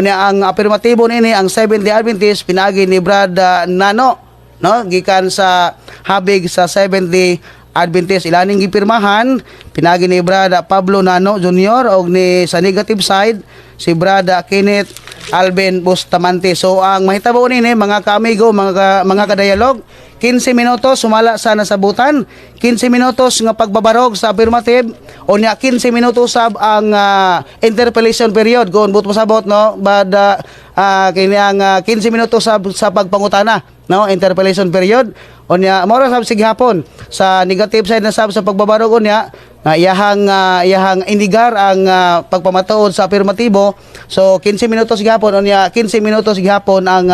Unya ang apirmatibo nini ang Seventh-day Adventist pinaagi ni Brad Nano, no, gikan sa habig sa Seventh-day Adventist. Ilaning gipirmahan pinaagi ni Brad Pablo Nano Jr. og ni sa negative side si Brad Kenneth Alvin Bustamante. So ang mahitabo nini, mga kaamigo, mga kadialog, 15 minutos sumala sa nasabutan, 15 minutos nga pagbabarog sa affirmative, unya 15 minutos sab ang interpellation period kung buot mosabot, no, but kini ang 15 minutos sab sa pagpangutana, no, interpellation period. Unya mao ra sab sige hapon sa negative side na sab sa pagbabarog, unya nga iyahang inigar ang pagpamatuod sa afirmatibo. So 15 minutos gihapon, unya 15 minutos gihapon ang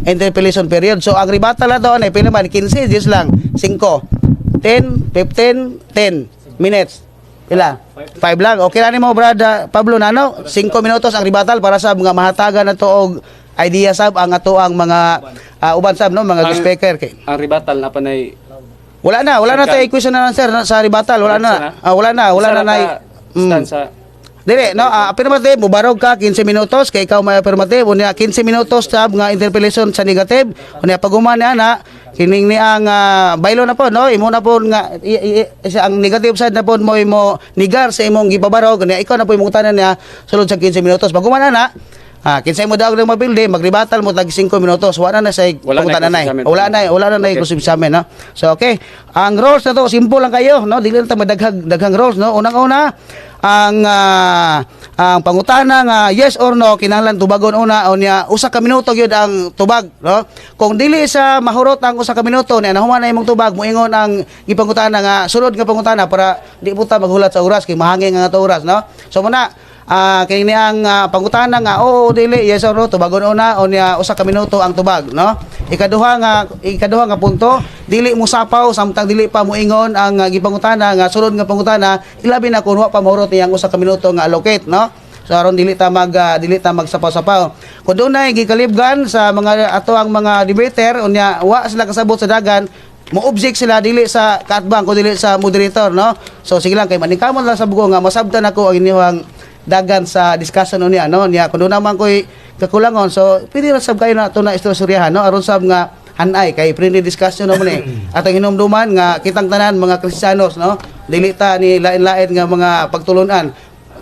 interpellation period. So ang rebuttal na doon ay pila man? 15 just lang 5, 10, 15, 10 minutes. Pila? 5 lang. Okay na nimo, Brad Pablo Nano, 5 minutos ang rebuttal para sa mga mahatagan na to og idea sab ang ato ang mga uban sab, no, mga speaker kay Ang rebuttal na panay Wala na, wala na tayo question na answer na, sa rebuttal, wala na. Ah, wala na, wala na na. Stand sa Dili, no, affirmative, mubarog ka 15 minutos kay ikaw may affirmative, unya 15 minutos sab nga interpellation sa negative, unya pag-human niya na kining ni ang baylo na po, no, imo na po nga ang negative side na po mo imo nigar sa imong gipabarog, unya ikaw na po imong tanan niya sulod sa 15 minutos. Pag-human na na, kinsa mo daog ng mabildi, magrebuttal mo tag 5 minutos. Wala na sa Wala na pangutana na. cross-examine. Wala na cross-examine, no. So okay, ang rules na to simple lang kayo, no. Dili na ta madaghag daghang rules, no. Unang-una, ang pangutana nga yes or no kinahanglan tubagon una, unya usa ka minuto gyud ang tubag, no. Kung dili sa mahurot ang usa ka minuto niya nahuman na imong tubag, moingon ang gipangutana nga sulod nga pangutana para di po ta maghulat sa oras kay mahangin nga ato oras, no. So muna kini ni ang pangutana nga oo dili, yes or no, tubagon una, unya usa ka minuto ang tubag, no. Ikaduha nga punto, dili mo sapaw samtang dili pa moingon ang gipangutana nga sulod nga pangutana, ilabi na kung wa pa mahurot niyang usa ka minuto nga allocate, no. So aron dili ta magsapaw-sapaw. Kung dunay gikalibgan sa mga ato ang mga debater, unya wa sila kasabot sa dagan, mo object sila dili sa kaatbang kun dili sa moderator, no. So sige lang kay maningkamot lang sa bugo nga masabtan ako ang inyong dagan sa discussion unya, no. Niya kun doon naman koy kakulangon, so pwede ra sab kayo na ato na istoryahan, no, aron sab nga hanay kay friendly discussion naman eh. Atong hinumduman nga kitang tanan mga Kristiyanos, no, dili ta ni lain-lain nga mga pagtulunan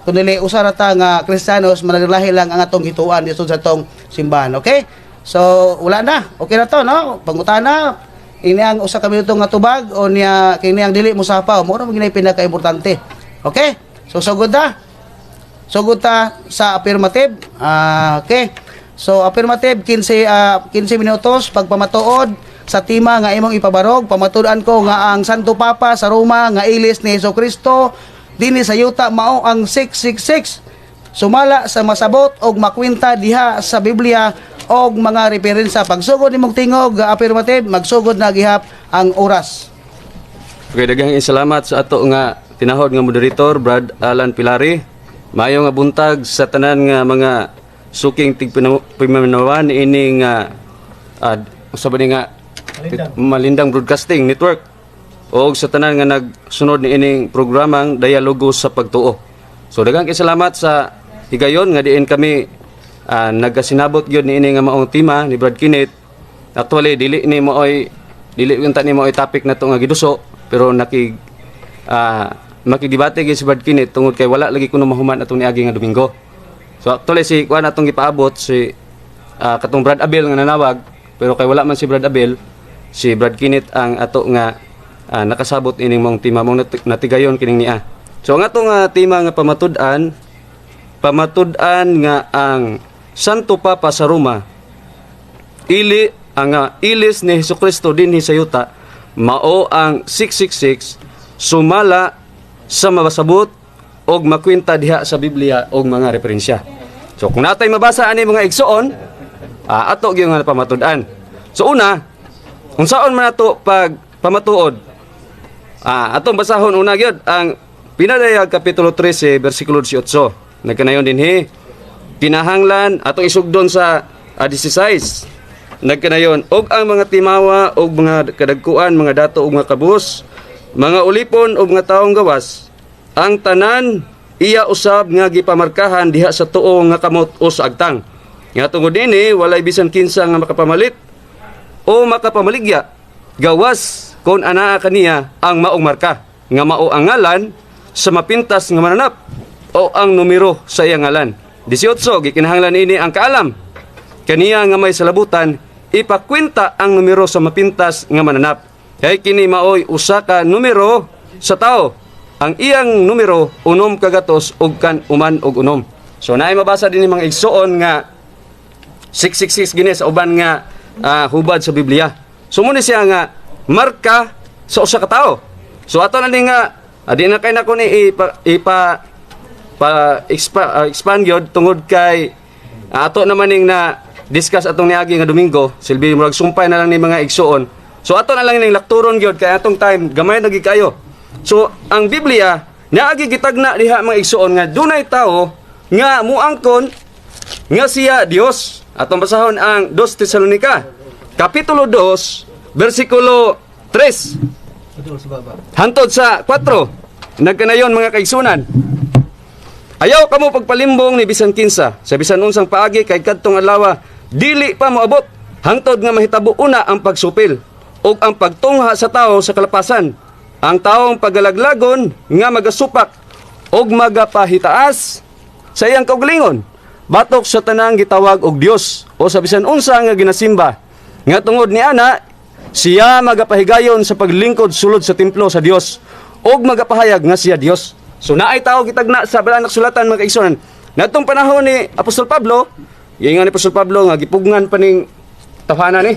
kundi usa ra ta nga Kristiyanos, managlahi lang ang atong gituan dito sa atong simbahan. Okay, so wala na, okay na to, no. Pangutana ini ang usa ka minuto nga tubag o niya kini ang dili mo sapaw, mo ra man ginay pinaka-importante. Okay, so sugod na. Sugod ta sa affirmative. Okay. So affirmative, 15 minutos pagpamatuod sa tema nga imong ipabarog. Pamatud-an ko nga ang Santo Papa sa Roma nga ilis ni Hesus Kristo dinhi sa yuta mao ang 666 sumala sa masabot og makwenta diha sa Biblia og mga referensya. Pagsugod nimong tingog, affirmative, magsugod na gihap ang oras. Okay, daghang salamat sa ato nga tinahod nga moderator, Brad Alan Pilari. Maayo nga buntag sa tanan nga mga suking tigpaminawan ini nga usa ba ni nga Malindang Broadcasting Network o sa tanan nga nagsunod ni ining programang Dialogo sa Pagtuo. So daghang kay salamat sa higayon nga diin kami nagasinabot gyud ni ini nga maong tema ni Brad Kenneth. Actually, dili unta ni maoy topic na to nga giduso, pero makigdebate gyud si Brad Kenneth tungod kay wala lagi kuno mahuman atong niagi nga Domingo. So actually si kuan atong gipaabot si katong Brad Abel nga nanawag, pero kay wala man si Brad Abel, si Brad Kenneth ang ato nga nakasabot ining mong tema mong natigayon kining niya. So ang atong tema nga pamatud-an, pamatud-an nga ang Santo Papa sa Roma ili ang ilis ni Hesukristo dinhi sa yuta mao ang 666 sumala sa mabasabot og makwenta diha sa Biblia og mga referensya. So kung natay mabasa ani, mga igsoon, ato gyud nga pamatud-an. So una, unsaon man ato pag pamatuod? Atong basahon una gyud ang Pinadayag kapitulo 13 bersikulo 18. Nagkanayon dinhi, kinahanglan atong isugdon sa 16. Nagkanayon, og ang mga timawa og mga kadagkuan, mga dato og mga kabus, mga ulipon og mga taong gawas, ang tanan iya usab nga gipamarkahan diha sa tuo nga kamot o sa agtang. Nga tungod nini walay bisan kinsa nga makapamalit o makapamaligya gawas kon anaa kaniya ang maong marka nga mao ang ngalan sa mapintas nga mananap o ang numero sa iyang ngalan. 18. Gikinahanglan ini ang kaalam kaniya nga may salabutan ipakwenta ang numero sa mapintas nga mananap, kay kini maoy usa ka numero sa tao. Ang iyang numero 996. So naay mabasa din ni mga igsuon nga 666 gini sa uban nga hubad sa Biblia. So muna siya nga marka sa usa ka tawo. So ato na ni nga di na kay nako ni ipa, ipa pa expand gyud tungod kay ato naman ning na discuss atong niagi nga Domingo, silbi murag sumpay na lang ni mga igsuon. So ato na lang ning lakturon gyud kay atong time gamay na gyud kayo. So ang Biblia naagi gitagna diha, mga igsuon, nga dunay tawo nga muangkon nga siya Dios. Atong basahon ang 2 Tesalonica kapitulo 2 bersikulo 3 hantod sa 4. Nagkanayon, mga kaigsunan. Ayaw kamo pagpalimbong ni bisan kinsa sa bisan unsang paagi, kay kadtong adlaw dili pa moabot hangtod nga mahitabo una ang pagsupil ug ang pagtungha sa tao sa kalapasan, ang taong pagalaglagon nga magasupak ug magapahitaas sa iyang kaugalingon batok sa tanang gitawag og Dios o sa bisan unsa nga ginasimba, nga tungod ni ana siya magapahigayon sa paglingkod sulod sa templo sa Dios ug magapahayag nga siya Dios. So naay tao gitagna sa Balaan na Kasulatan, mga kaigsuonan. Natong panahon ni Apostol Pablo, giingon ni Apostol Pablo nga gipugngan pa ning tawhana ni.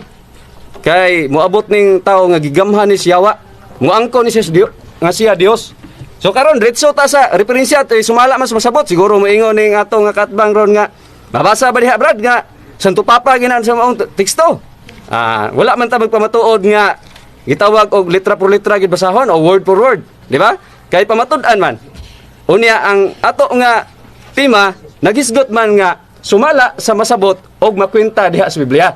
Kay moabot ning tao nga gigamhan ni siyawa, muangko ni siya sa Dios, nga siya Dios. So karon diretso ta sa referensya to, sumala mas masabot siguro moingon ning ato nga katbang ron nga mabasa ba diha, Brad, nga Santo Papa ginan sa maong teksto. Wala man ta magpamatuod nga gitawag og litra por litra gid basahon o word for word, di ba? Kay pamatud-an man. Unya ang ato nga tema nagisgot man nga sumala sa masabot og makwenta diha sa Biblia.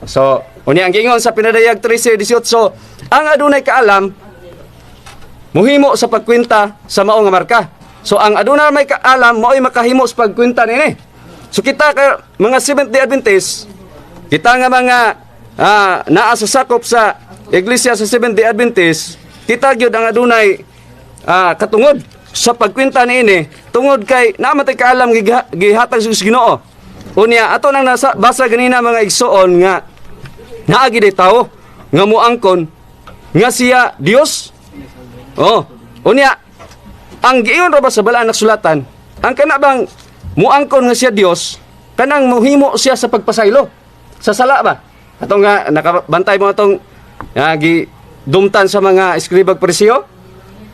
So, unya ang giingon sa Pinadayag 13:18, ang adunay kaalam muhimo sa pagkwenta sa mao nga marka. So ang aduna may kaalam mao'y makahimo sa pagkwenta niini. So kita ka, mga Seventh-day Adventists, kita nga mga naa sa sakop sa Iglesia sa Seventh-day Adventist, kita gyud ang adunay katungod sa pagkwenta niini tungod kay naa man tay kaalam gihatag sa Ginoo. Unya ato nang nasa basa ganina, mga igsoon, nga naa gid tawo nga muangkon nga siya Dios. Oh, unya ang giingon ra ba sa Balaan na Kasulatan, ang kana bang muangkon nga siya Dios, kanang muhimo siya sa pagpasaylo sa sala ba? Atong nga nakabantay mo atong gi dumtan sa mga eskribag Pariseo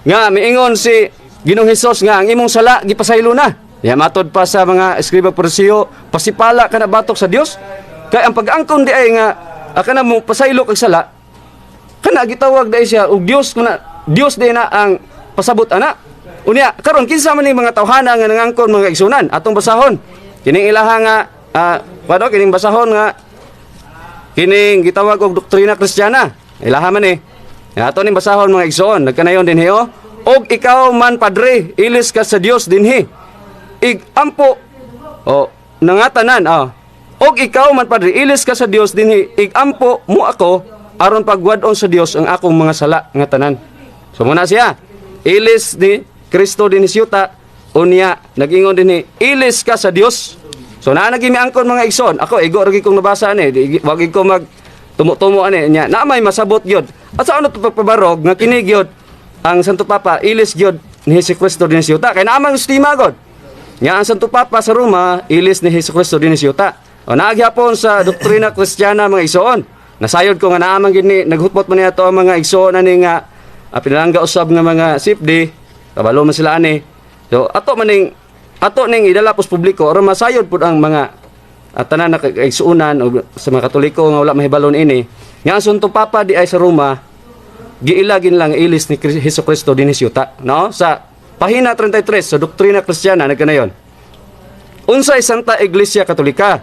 nga miingon si Ginoong Hesus nga ang imong sala gipasaylo na. Ya matod pa sa mga eskribag Pariseo, pasipala ka na batok sa Dios. Kay ang pag-angkon di ay nga kana mo pasaylo kag sala, kana gitawag dai siya og Dios, kuna Dios di na ang pasabot ana. Unya karon kinsa man ning mga tawhana nga nangangkon, mga igsunan? Atong basahon kining ilaha nga pado kining basahon nga kining gitawag og Doktrina Kristiyana. Ilaha man eh. Ya, ato ning basahon, mga igsoon. Nagkanayon dinhi oh. Og ikaw man, padre, ilis ka sa Dios dinhi. Ig ampo o nangatanan ah. Og ikaw man, padre, ilis ka sa Dios dinhi. Ig ampo mo ako aron pagwad-on sa Dios ang akong mga sala nga tanan. So muna siya. Ilis ni Kristo dinhi siyuta. Unya nagingon dinhi, ilis ka sa Dios. So naa nagi miangkon, mga igsoon. Ako igo ra gyud kong nabasa ani, wag gyud ko mag tumo-tumo ani nya. Na may masabot gyud. At sa ano to pagpabarog nga kini gyud ang Santo Papa ilis gyud ni Hesus Kristo dinhi siyuta. Kay naa mang stima god nga ang Santo Papa sa Roma ilis ni Hesus Kristo dinhi siyuta. O naa gyapon sa Doktrina Kristiyana, mga igsoon. Nasayod ko nga naa man gyud ni naghutbot man niya ang mga igsoon ani nga pinalangga usab nga mga SFD, kabalo man sila ani. So ato maning ato ning idala pos publiko aron masayod pud ang mga at tanan na kaigsuonan o sa mga Katoliko nga wala mahibalon ini nga ang Santo Papa di ay sa Roma giilagin lang ilis ni Hesus Kristo dinhi siyuta, no? Sa pahina 33 sa Doktrina Kristiyana, nagkanayon. Unsay Santa Iglesia Katolika?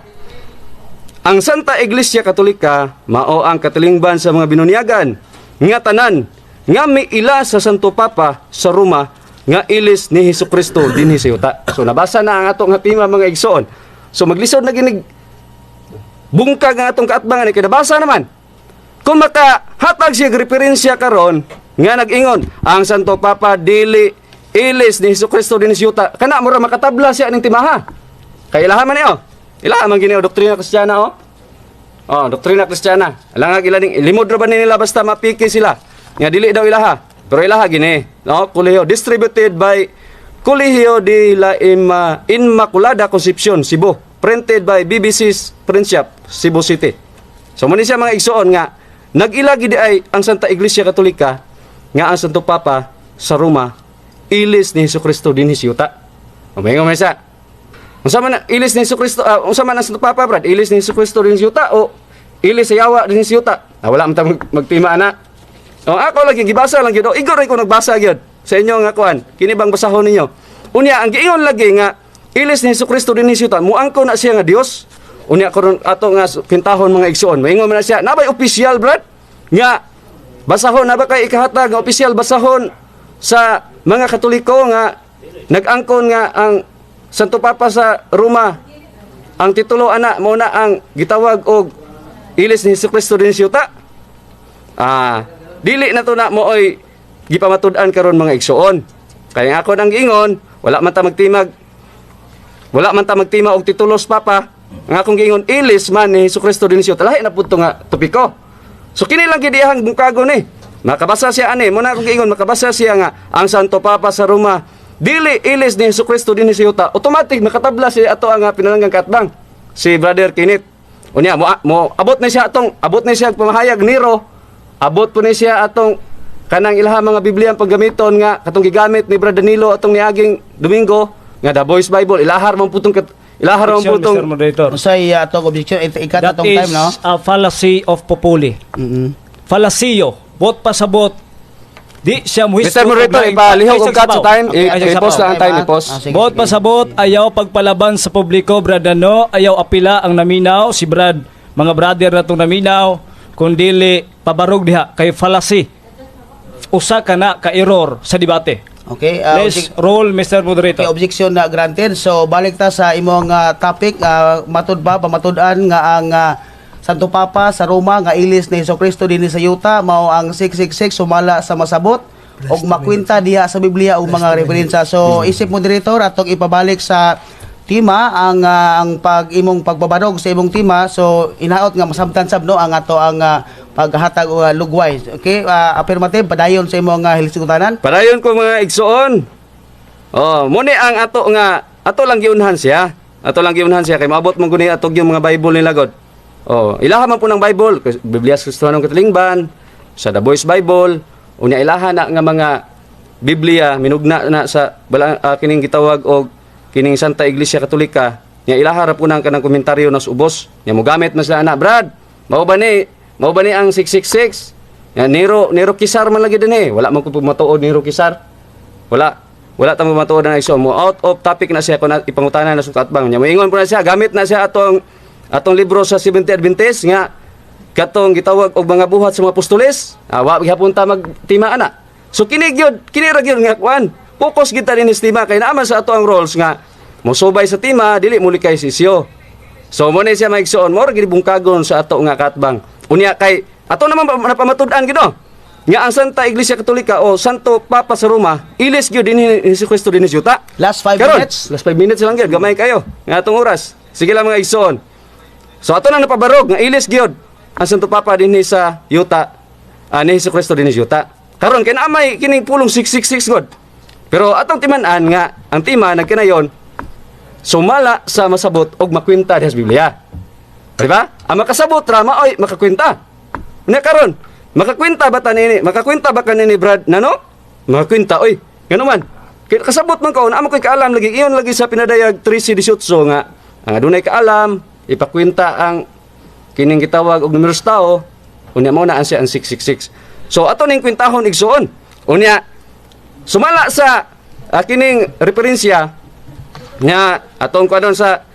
Ang Santa Iglesia Katolika mao ang katilingban sa mga binunyagan nga tanan nga miila sa Santo Papa sa Roma nga ilis ni Hesus Kristo dinhi sa yuta. So nabasa na ang ato nga tema, mga igsoon. So maglisod na ginig Bungkag ang atong kaatbangan kay nabasa naman. Kung makahatag siya og referensya karon nga nag-ingon ang Santo Papa dili ilis ni Hesus Kristo dinhi sa yuta, kana mura makatabla siya ning timaha. Kay ilaha man niyo. Ilaha man gini, doktrina Kristiyana, oh. Oh, doktrina Kristiyana. Langag ila ning limod ra ba ni nila basta mapiki sila. Nga dili daw ilaha. Pero ilaha gini, no? Kolehiyo distributed by Colegio de la Inmaculada Concepcion, Cebu. Printed by BBC's Print Shop, Cebu City. So mo ni siya, mga igsoon, nga nag-ila gid ay ang Santa Iglesia Katolika nga ang Santo Papa sa Roma ilis ni Jesucristo dinhi sa yuta. Umingon man siya. Unsa man na ilis ni Jesucristo, unsa man ang Santo Papa, Brad? Ilis ni Jesucristo dinhi sa yuta o ilis sa yawa dinhi sa yuta? Ah, wala man ta magtima ana. O ako lagi gibasa lang gyud. O igor ko nagbasa gyud sa inyo nga kuan. Kini bang basahon ninyo? Unya ang giingon lagi nga ilis ni Jesucristo dinhi sa yuta, muangko na siya nga Dios. Unya karon ato nga kintahon, mga igsoon. Maingon man na siya, nabay opisyal, Brad, nga basahon na ba kay ikahatag nga opisyal basahon sa mga Katoliko nga nag-angkon nga ang Santo Papa sa Roma ang titulo ana mao na ang gitawag og ilis ni Jesucristo dinhi sa yuta? Ah, dili na to na mooy gipamatud-an karon, mga igsoon. Kaya nga ako nang giingon, wala man ta magtimag wala man ta magtima og titulos papa. Ang akong giingon, ilis man ni Jesucristo dinhi sa yuta. Lahi na pud to nga topiko. So kini lang gid iyang bungkagon ni. Makabasa siya ani, mo na akong giingon, makabasa siya nga ang Santo Papa sa Roma dili ilis ni Jesucristo dinhi sa yuta. Automatic makatabla siya ato ang pinalanggang kaatbang si Brother Kenneth. Unya mo abot na siya atong abot na siya pamahayag Nero. Abot po ni siya atong kanang ilaha mga Biblia ang paggamiton nga katong gigamit ni Brother Danilo atong niaging Domingo nga The Voice Bible, ilahar man putong ilahar man Objection, putong Mr. Moderator. Unsay atong objection ikat That atong is time, no? a fallacy of populi. Fallaciyo. Bot pasabot. Di siya muhisgot. Mr. Moderator, ipalihok og cut sa time. I-post lang ang time, i-post. Ah, sige, Bot sige. pasabot, ayaw pagpalaban sa publiko, Brad ano, ayaw apila ang naminaw, si Brad, mga brother na itong naminaw, kundili pabarog diha, kay fallacy. Usa ka na ka error sa debate. Okay, Please roll, Mr. Moderator. Okay, objection na granted. So balik ta sa imong topic, matud ba pamatud-an nga ang Santo Papa sa Roma nga ilis ni Jesucristo dinhi sa yuta mao ang 666 sumala sa masabot og makwenta diha sa Biblia og mga referensya? So isip moderator, atong ipabalik sa tema ang pag imong pagbabarog sa imong tema, so inaot nga masamtan sab, no, ang ato ang paghatag og lugway. Okay, affirmative, padayon sa imong hilisgutanan. Padayon ko, mga igsoon. Oh, muni ang ato nga ato lang giunhan siya. Ato lang giunhan siya kay maabot man guni atog yung mga Bible nila god. Oh, ilaha man po ng Bible, Biblia sa Kristohanong Katilingban, sa The Voice Bible, unya ilaha na nga mga Biblia minugna na sa bala, kining gitawag og kining Santa Iglesia Katolika. Nya ilaha ra po nang kanang komentaryo nas ubos. Nya mogamit man sila ana, Brad. Mao ba ni ang 666? Nya Nero Kisar man lagi dinhi. Wala man ko matuod Nero Kisar. Wala. Wala ta mo matuod ang igsoon mo. Out of topic na siya kung ipangutana na sa katbang niya. Moingon po na siya, gamit na siya atong libro sa Seventh Adventist nga katong gitawag og mga buhat sa mga apostoles. Ah, wa gihapon ta magtima ana. So kini gyud, kini ra gyud nga kuan. Focus gid ta dinhi sa tema kay naaman sa ato ang roles nga mosubay sa tema, dili muli kay sisyo. So mo ni siya, mga igsoon, mo ra gid bungkagon sa ato nga katbang. Unya kay ato naman napamatud-an gid, no? Nga ang Santa Iglesia Katolika o Santo Papa sa Roma, ilis gyud dinhi ni Jesucristo dinhi sa yuta. Last 5 Karon, minutes. last 5 minutes lang gyud, gamay kayo nga atong oras. Sige lang, mga igsoon. So ato na napabarog nga ilis gyud ang Santo Papa dinhi sa yuta, ni Jesucristo dinhi sa yuta. Karon kay naamay kining pulong 666 god. Pero atong timan-an nga ang tema nagkinayon sumala sa masabot og makwenta diha sa Biblia. Di ba? Ang makasabot ra maoy makakwenta. Unya karon, makakwenta ba ta nini? Makakwenta ba kanini, Brad Nano? Makakwenta oy. Ngano man? Kay kasabot man ko, naa man koy kaalam lagi iyon lagi sa pinadayag 13:18 nga ang adunay kaalam ipakwenta ang kining gitawag og numeros tao, unya mao na ang siya ang 666. So ato ning kwentahon, igsuon. Unya sumala sa kining referensya nga atong kuanon sa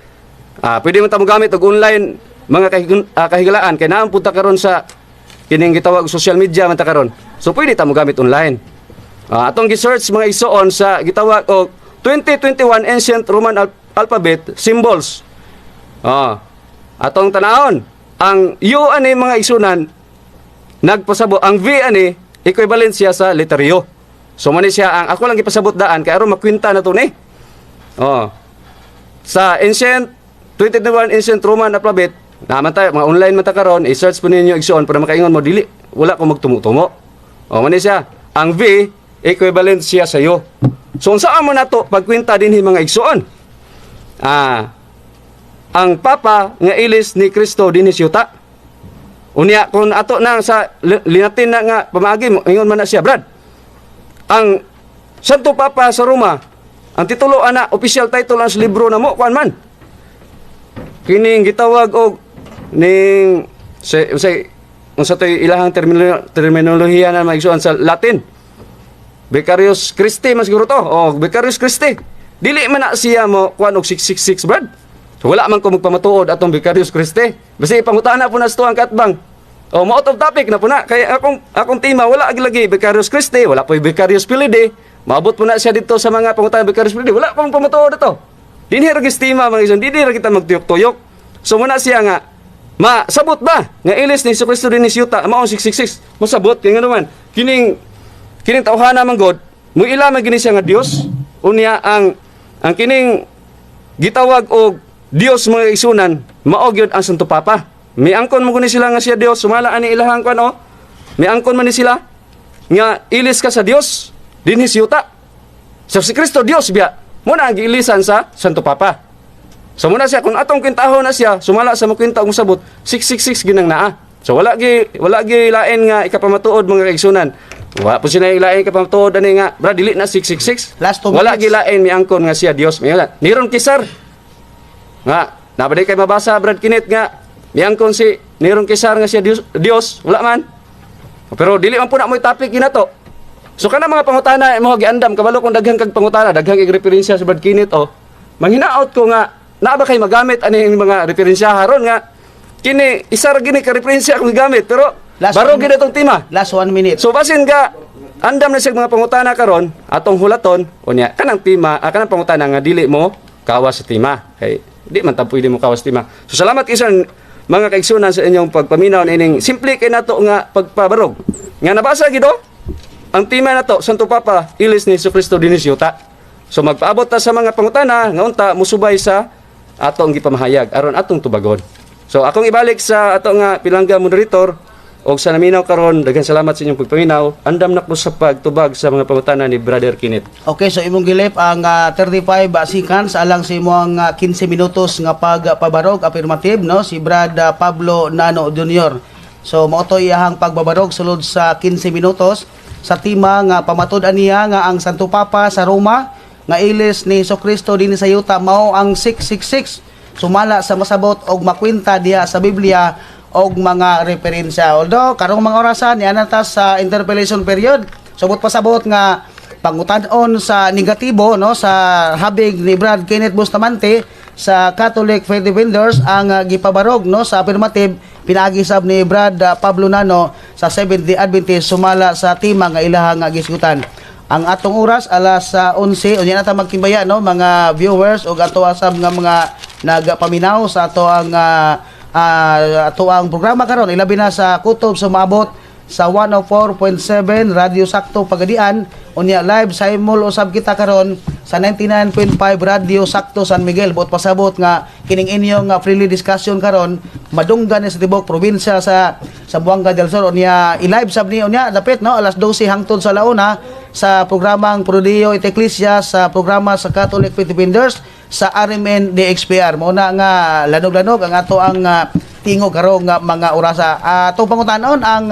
pwede man ta mogamit og online, mga kahigalaan, kay naa punta karon sa kining gitawag og social media man ta karon. So pwede ta mogamit online. Atong gi-search, mga igsoon, sa gitawag og 2021 Ancient Roman Alphabet Symbols. Atong tanahon, ang U ani, mga igsunan, nagpasabot ang V ani equivalent siya sa letter U. So man siya ang ako lang gipasabot daan kay aron makwinta na to ni. Oh. Sa ancient 21 ancient Roman alphabet, naman tayo mga online man ta karon, i-search po ninyo, igsuon, para makaingon mo dili wala ko magtumo-tumo. Oh, man siya. Ang V equivalent siya sa U. So unsa mo nato pagkwinta dinhi, mga igsuon? Ang Papa nga ilis ni Kristo dinhi sa yuta. Unya kung ato na sa linatin na nga pamaagi mo, ingon man na siya, Brad. Ang Santo Papa sa Roma, ang titulo ana, official title ang sa libro na mo kuan man. Kining gitawag og ning sa unsa toy ilahang terminolohiya na, mga igsuon, sa Latin. Vicarius Christi man siguro to. Oh, Vicarius Christi. Dili man na siya mo kuan og 666, Brad. So wala man ko magpamatuod atong Vicarius Christi. Basta ipangutana po na sa tuang katbang. Oh, mo out of topic na po na. Kaya akong tema wala lagi Vicarius Christi, wala po Vicarius Filii. Maabot po na siya dito sa mga pangutana Vicarius Filii. Wala pong pamatuod ato. Dinhi ra gis tema, mga igsoon, dinhi ra kita magtuyok-tuyok. So muna siya nga masabot ba nga ilis ni Kristo dinhi sa yuta mao ang 666? Masabot kay ngano man kining tawhana man god muila man gini siya nga Dios. Unya ang kining gitawag og Dios, mga igsunan, mao gyud ang Santo Papa. Miangkon mo guni sila nga siya Dios sumala ani ilahang kuan oh. Miangkon man ni sila nga ilis ka sa Dios dinhi sa yuta. So si Kristo Dios biya mo na ang giilisan sa Santo Papa. So muna siya kung atong kwintahon na siya sumala sa makwinta og mosabot 666 ginang naa. So wala gi lain nga ikapamatuod, mga kaigsunan. Wala po sila lain ikapamatuod ani nga, bra, dili na 666. Last 2 Wala minutes. gi lain miangkon nga siya Dios. May Neron Kisar nga nabaday kay mabasa, Brad Kinit, nga miangkon si Neron Kisar nga siya Dios, Dios wala man. Pero dili man po na mo'y topic ginato. So kana mga pangutana mo giandam kabalo kung daghan kag pangutana, daghang kag referensya sa Brad Kinit oh. Manghinaot ko nga naa ba kay magamit ani mga referensya haron nga kini isa ra gini ka referensya akong gigamit pero Last baro one gid atong tema. Last 1 minute. So basin ga andam na siya mga pangutana karon atong hulaton unya kanang tema, kanang pangutana nga dili mo kawas sa tema kay di man ta pwede mo kawas sa tema. So salamat isan mga kaigsunan sa inyong pagpaminaw ining simple kay nato nga pagpabarog. Nga nabasa gid oh, ang tema nato, Santo Papa ilis ni Kristo dinhi sa yuta. So magpaabot ta sa mga pangutana nga unta musubay sa atong gipamahayag aron atong tubagon. So akong ibalik sa ato nga pilangga moderator og sa naminaw karon, daghan salamat sa inyong pagpaminaw. Andam na ko sa pagtubag sa mga pangutana ni Brother Kenneth. Okay, so imong gilip ang 35 seconds alang sa imong 15 minutos nga pagpabarog affirmative, no, si Brad Pablo Nano Jr. So mao to iyahang pagbabarog sulod sa 15 minutos sa tema nga pamatud-an niya nga ang Santo Papa sa Roma nga ilis ni Kristo dinhi sa yuta mao ang 666 sumala sa masabot og makwenta diha sa Biblia og mga referensya. Although karong mga orasan niana ta sa interpellation period, subot pasabot nga pangutan-on sa negatibo, no, sa habig ni Brad Kenneth Bustamante sa Catholic Faith Defenders ang gipabarog, no, sa affirmative pinaagi sab ni Brad Pablo Nano sa Seventh Day Adventist sumala sa tema nga ilahang gisgutan. Ang atong oras alas 11, unya na ta magtimbaya, no, mga viewers ug ato asab nga mga nagapaminaw sa ato ang programa karon, ilabi na sa kutob sa maabot sa 104.7 Radyo Sakto Pagadian. Unya live simul usab kita karon sa 99.5 Radyo Sakto San Miguel. Buot pasabot nga kining inyong freely discussion karon madunggan ni sa tibok probinsya sa Zamboanga del Sur. Unya i-live sab ni unya dapit, no, alas 12 hangtod sa launa sa programang Pro Deo et Ecclesia, sa programa sa Catholic Faith Defenders sa RMN DXPR. Mao na nga lanog-lanog ang ato ang tingog karong nga mga orasa. Atong pangutanon ang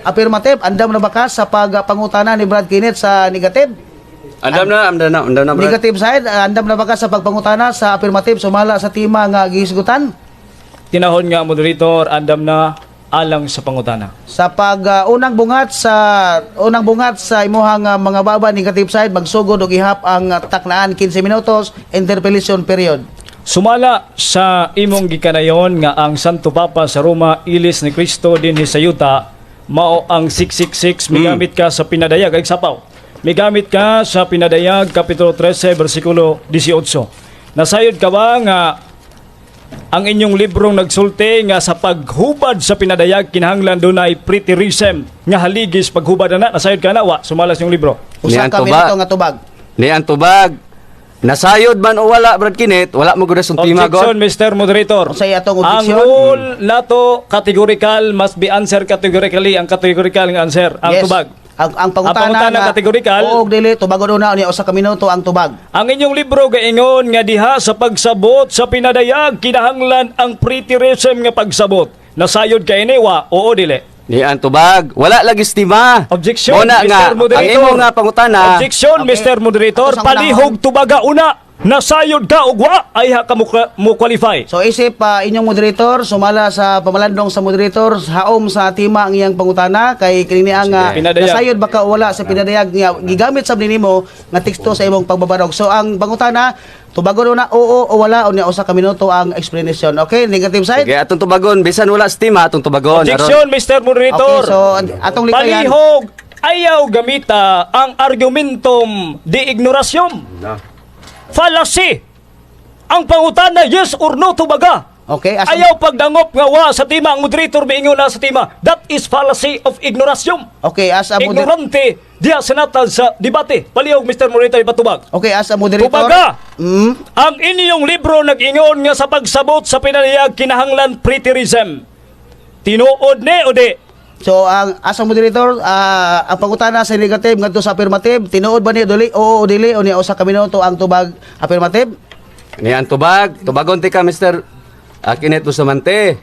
affirmative, andam na ba ka sa pagpangutana ni Brad Kenneth sa negative? Andam na, andam na, andam na, Brad. Negative side, andam na ba ka sa pagpangutana sa affirmative sumala sa tema nga gihisgutan? Tinahon nga moderator, andam na alang sa pangutana. Sa pag unang bungat sa imuhang mga baba, negative side, magsugod og ihap ang taknaan 15 minutos interpellation period. Sumala sa imong gikanayon nga ang Santo Papa sa Roma ilis ni Kristo dinhi sa yuta mao ang 666, migamit ka sa Pinadayag ay sapaw. Migamit ka sa Pinadayag kapitulo 13 bersikulo 18. Nasayod ka ba nga Ang inyong librong nagsulti nga sa paghubad sa pinadayag kinahanglan dunay preterism nga haligis paghubad ana. Nasayod ka na, wa sumalas yung libro? Usa Niyan ka tuba. minuto nga tubag. Ni ang tubag. Nasayod man o wala, Brad Kenneth, wala mo gud sa tema Objection, god. Mr. Moderator. Unsay atong Ang objection? rule nato categorical must be answer categorically. Ang categorical nga answer ang tubag. Ang pangutana, Ang pangutana nga, categorical. Oo, dili tubagon una unya usa ka minuto ang tubag. Ang inyong libro gaingon nga diha sa pagsabot sa pinadayag kinahanglan ang preterism nga pagsabot. Nasayod kay ini, wa, oo, dili? Ni ang tubag, wala lagi stima. Objection, Mo na Mr. nga, Moderator. ang imo nga pangutana. Objection, Okay. Mr. Moderator. Ato sa Palihog tubaga una. Nasayod ka og wa ay ha ka mo qualify. So isip inyong moderator, sumala sa pamalandong sa moderator, haom sa tema ang iyang pangutana kay kini ang Pinadayag. nasayod baka wala sa pinadayag nga gigamit sab nimo nga teksto sa imong pagbabarog. So ang pangutana, tubagon una oo o wala unya usa ka minuto ang explanation. Okay, negative side. Sige, atong tubagon, bisan wala stima atong tubagon. Objection, Mr. Moderator. Okay, so atong likayan. Palihog ayaw gamita ang argumentum de ignorasyum. No. Fallacy. Ang pangutana yes or no tubaga. Okay, as Ayaw pagdangop nga wa sa tema ang moderator miingon na sa tema. That is fallacy of ignorasyum. Okay, as a moder- Ignorante diha sa natad sa debate. Palihog, Mr. Moderator, ipatubag. Okay, as a moderator. Tubaga! Ang inyong libro nag-ingon nga sa pagsabot sa pinanayag kinahanglan preterism. Tinuod ni o di? So ang as a moderator, ang pangutana sa negative ngadto sa affirmative, tinuod ba ni dili oo o dili unya usa ka minuto ang tubag affirmative? Ni ang tubag, tubagon ti ka Mr. Kenneth Bustamante.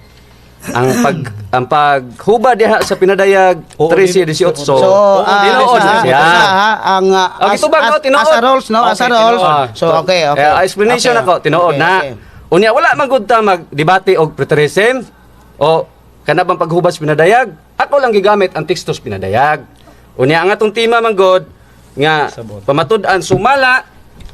Ang paghubad diha sa pinadayag Oo, 13:18. So, Oo, tinuod na siya. ha, ang Okay, tubag, no, tinuod. as a rules, no? As a Okay, rules. tinuod. So, okay. Eh, explanation Okay. ako, tinuod Okay, na. okay. Unya wala man gud ta magdebate og preterism o kana bang paghubad sa pinadayag. Ako lang gigamit ang teksto sa pinadayag. Unya ang atong tema man gud nga Sabot. pamatud-an sumala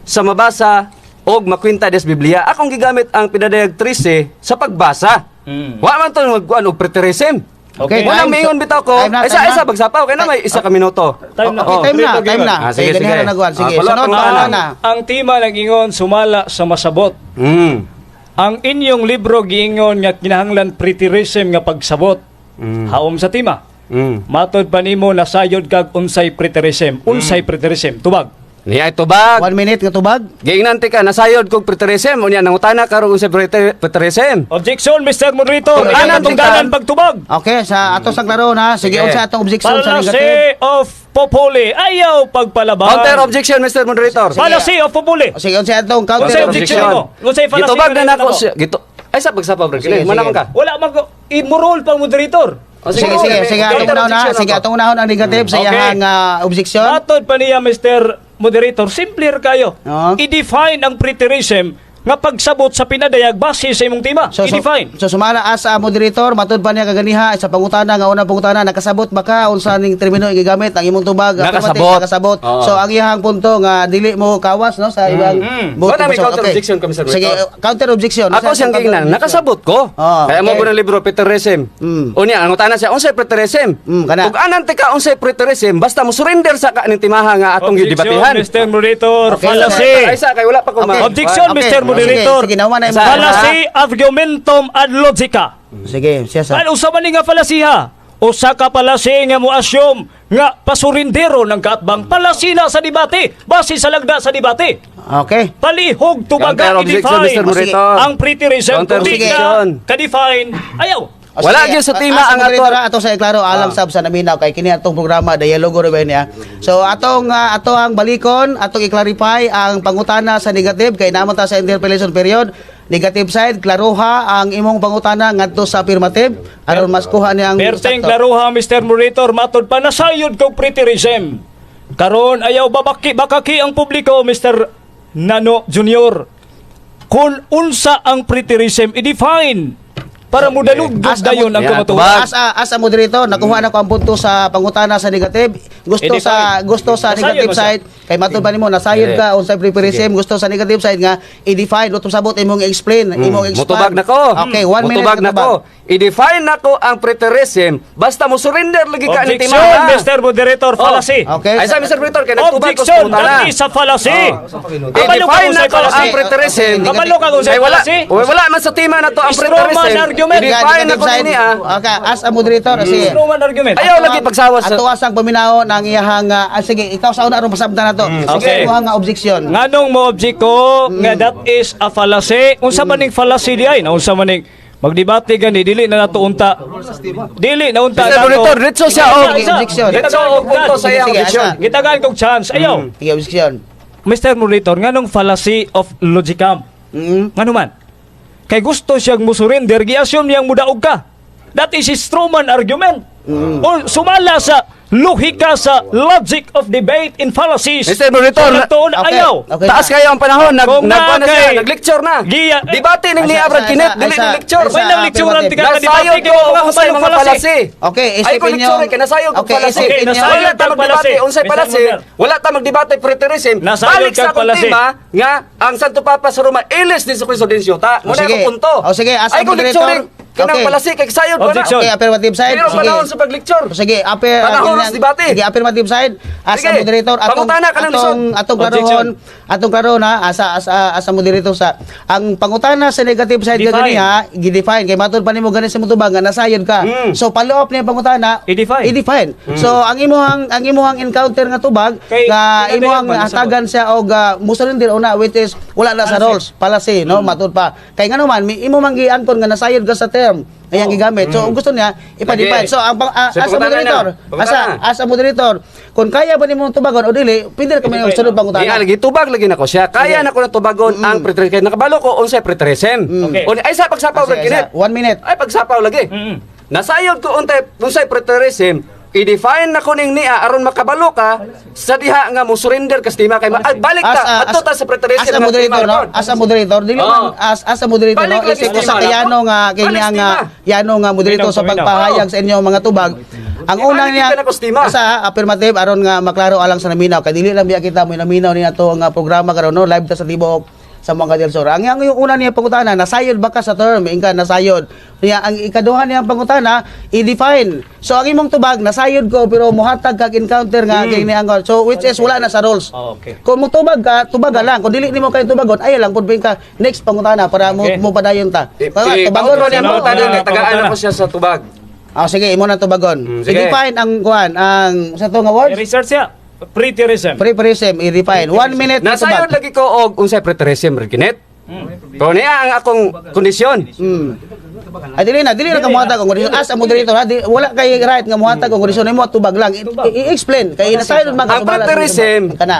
sa mabasa og makwenta des Biblia. Akong gigamit ang pinadayag 13 sa pagbasa. Wa man to magkuan og preterism. Okay, Wala time. mingon bitaw ko. Time na, Isa time isa na. bagsapaw kay na may isa ka minuto. Time na. Okay, time na, time na. Ah, sige, Sige, sige. na nagwan. Sige, Ah, wala sunod pang pangutana. Ang tema nag-ingon sumala sa masabot. Ang inyong libro giingon nga kinahanglan preterism nga pagsabot. Haom sa tema. Matod pa nimo nasayod kag unsay preterism. Unsay preterism? Tubag. Niya tubag. 1 minute nga tubag. Giingnan ti ka nasayod kog preterism unya nangutana karon unsa preterism. Objection, Mr. Moderator. Kung Ikaw anang natungganan tingkan- pagtubag. Okay, sa ato sang klaro na. Sige, Sige. unsa atong objection sa negative? Fallacy of Populi. Ayaw pagpalaban. Counter objection, Mr. Moderator. Fallacy of Populi. Sige, unsa atong counter Unsay objection objection? mo? Unsay fallacy Gitubag na nga nako nako? siya. Gito. Ay sa pagsapa bro. Sige, Kini mana sige. man ka. Wala man ko imurol pang moderator. Oh, Sige, sige, sige, atong Counter unahon na. objection Sige, ako. atong unahon ang negative sa Okay. iyahang objection. Matod pa niya, Mr. Moderator, simpler kayo. Oo. I-define ang preterism nga pagsabot sa pinadayag base sa imong tema. So, so, I-define. so sumala as a moderator, matud pa niya kaganiha sa pangutana nga unang pangutana nakasabot ba ka unsa ning termino gigamit ang imong tubag? Nakasabot. Affirmative, nakasabot. Oo. So ang iyahang punto nga dili mo kawas no sa ibang buot Wala, may pasok. counter objection ka, Mr. Sige, Moderator. counter objection. Ako Unsa siyang atong counter giingnan, objection? nakasabot ko. Oh, Kaya mo okay. ko ng libro preterism. Unya ang utana siya unsay preterism. Kana. Ug anan ti ka unsay preterism, basta mo surrender sa ka ning timaha nga atong Objection, gidebatihan. Mr. Moderator. Okay. Fallacy. Ay sa kay wala pa ko ma. Objection, Mr. Moderator. Sige, sige, naman na imong Fallacy argumentum ad logica. Sige, siya sa. Ano usa man ni nga fallacy ha? Usa ka fallacy nga mo assume nga pasurindero ng kaatbang fallacy na sa debate base sa lagda sa debate. Okay. Palihog Counter tubaga objection, i-define Mr. Moderator. ang preterism Counter kung di ka objection. ka-define ayaw. O, Wala sige, gyud sa tema as ang moderator, ato- ato sa klaro alang sab sa naminaw kay kini atong programa dialogo ra ba niya. So atong ato ang balikon, atong i-clarify ang pangutana sa negative kay naman ta sa interpellation period. Negative side, klaroha ang imong pangutana ngadto sa affirmative aron mas kuha niya ang Perteng sakto. klaruha, Mr. Moderator, matod pa nasayod kog preterism. Karon ayaw babaki bakaki ang publiko, Mr. Nano Junior. Kung unsa ang preterism i-define. Para mudalugdog dayon ang Yeah, kamatuoran. tubag. As a moderator, nakuha na ko ang punto sa pangutana sa negative. Gusto I-define. sa gusto sa Nasayod negative ba siya? side, kay matud ba nimo nasayod Sige. ka unsay preterism, gusto sa negative side nga i-define, utom sabot imong explain, imong expand. Mutubag na ko. Okay, 1 minute. Mutubag na ko. I-define na ko ang preterism. Basta mo surrender lagi ka ni Objection, Timana. Mr. Moderator, fallacy. Okay. Ay sa Mr. Moderator, kay nagtubag ko sa Objection, pangutana. that is a fallacy. Kabalo ka I-define kung na sa'y ko fallacy. ang preterism. Kabalo ka kung sa'y Ay, wala. fallacy. Wala man sa tema na to ang Strawman preterism. argument. I-define na ko Negative side. nini ah. Okay, as a moderator, sige. Strawman argument. Ayaw lagi pagsawas sa Ato asang paminaw ng iyahang sige, ikaw sa una aron pasabtan na to. Sige, Okay. imohang nga objection. Nganong mo object ko nga that is a fallacy? Unsa man ning fallacy di ay? Naunsa man ning magdebate gani, dili na nato unta. Dili na unta Mr. nato. Moderator, diretso siya Isa, og isa. Objection. Diretso og punto sa iyang Sige, objection. asa. Gitagaan kog chance. Ayaw. Sige, objection. Mr. Moderator, nganong fallacy of logicam? Ngano man? Kay gusto siyang musurrender, gi-assume niyang mudaog ka. That is his strawman argument. O sumala sa lohika, sa logic of debate in fallacies. Mr. Moderator, Sa nagtuon, okay. ayaw. Okay. Taas kayo ang panahon, nag Kung nagkuan na siya, kay- nag-lecture na. Giya- Debate ning ni Asa, Brad asa, Kinet, asa, dili asa, ni lecture. asa, May nang lecturean affirmative. tika ka debate Nasayod kay ko mga unsay kabalong mga fallacy. palasi. Okay, Ay ko isipin lecture niyo. kay nasayod ko Okay, palasi. isipin Okay, niyo. nasayod Wala ta kag magdebate palasi. unsay Mr. palasi, Moderator. wala ta magdebate preterism. Nasayod Balik sa kag akong palasi. tema nga ang Santo Papa sa Roma ilis ni Kristo din siyota. O, Muna sige. ako punto. O, sige, as a Ay ko moderator. lecture kanang Okay. palasi kay sayod ko na. Objection. Okay, affirmative side. Pero Sige. panahon sa pag-lecture. Sige, aper Panahon sa debate. Sige, affirmative side. As Sige, a moderator, atong pangutana ka ng atong lisod. atong klarohon, atong klarohon ha, asa asa asa moderator sa ang pangutana sa negative side Define. gani ha, gi-define kay matud pa nimo gani sa motubag nga nasayod ka. So follow up niya ang pangutana, I-define. I-define. So ang imuhang encounter nga tubag Kay- nga kay imuhang Nadayag man, hatagan siya og musurrender una, which is wala na sa rules, palasi no, matud pa. Kay ngano man imo man giangkon nga nasayod ka sa term nga iyang gigamit. So gusto niya ipa-define. Lagi. So ang So, as a pangutana moderator, na. asa Pangutana. as a moderator, kung kaya ba nimo tubagon o dili, pwede ra kami Pwede. sunod pangutana. Di lagi tubag lagi nako siya. Kaya na ko na tubagon ang preterism. Kay nakabalo ko unsay preterism. Okay. O, ay sa pagsapaw Asa, Brad Kinet. asa. 1 minute. Ay pagsapaw lagi. Nasayod ko untay unsay preterism. I-define na ko ning niya aron makabalo ka sa diha nga mo surrender ka sa tema kay ay, balik ta adto ta sa preterism as a nga moderator tema no, report. as a moderator dili Oo. man as a moderator Balik no, lagi isip sa ko sa tema na. kayano nga kay Balik niya sa nga tema. yano nga moderator Paminaw, sa paminaw. pagpahayag sa inyong mga tubag ang Ibalik unang niya kita na ko sa tema. sa affirmative aron nga maklaro alang sa naminaw kay dili lang biya kita mo naminaw ni ato nga programa karon no, live ta sa tibuok sa mga del Sur. Ang yung una niya pangutana, nasayod ba ka sa term? Ingka nasayod. Niya ang ikaduha niyang pangutana, i-define. So ang imong tubag, nasayod ko pero mohatag kag encounter nga kay niya ang so which is wala na sa rules. Oh, okay. Kung mutubag ka, tubaga lang. Kung dili nimo kay tubagon, ay lang pud ka next pangutana para mo Okay. mo padayon ta. Eh, Tubagon pautro niya Salamat. pangutana Salamat. kay tagaan ako siya sa tubag. Ah, sige, imo na tubagon. Sige. I-define ang kuan, ang sa to nga words. I-research siya. Preterism. Preterism, i-define. 1 minute na Nasayod tubag. lagi ko og unsay preterism Brad Kinet. Pero niya ang akong kondisyon. Ay dili na ka muhatag og kondisyon. As a moderator, ha, wala kay right nga muhatag og kondisyon imo tubag lang. I-explain kay nasayod man ka Ang sumala sa preterism, tubag. Kana.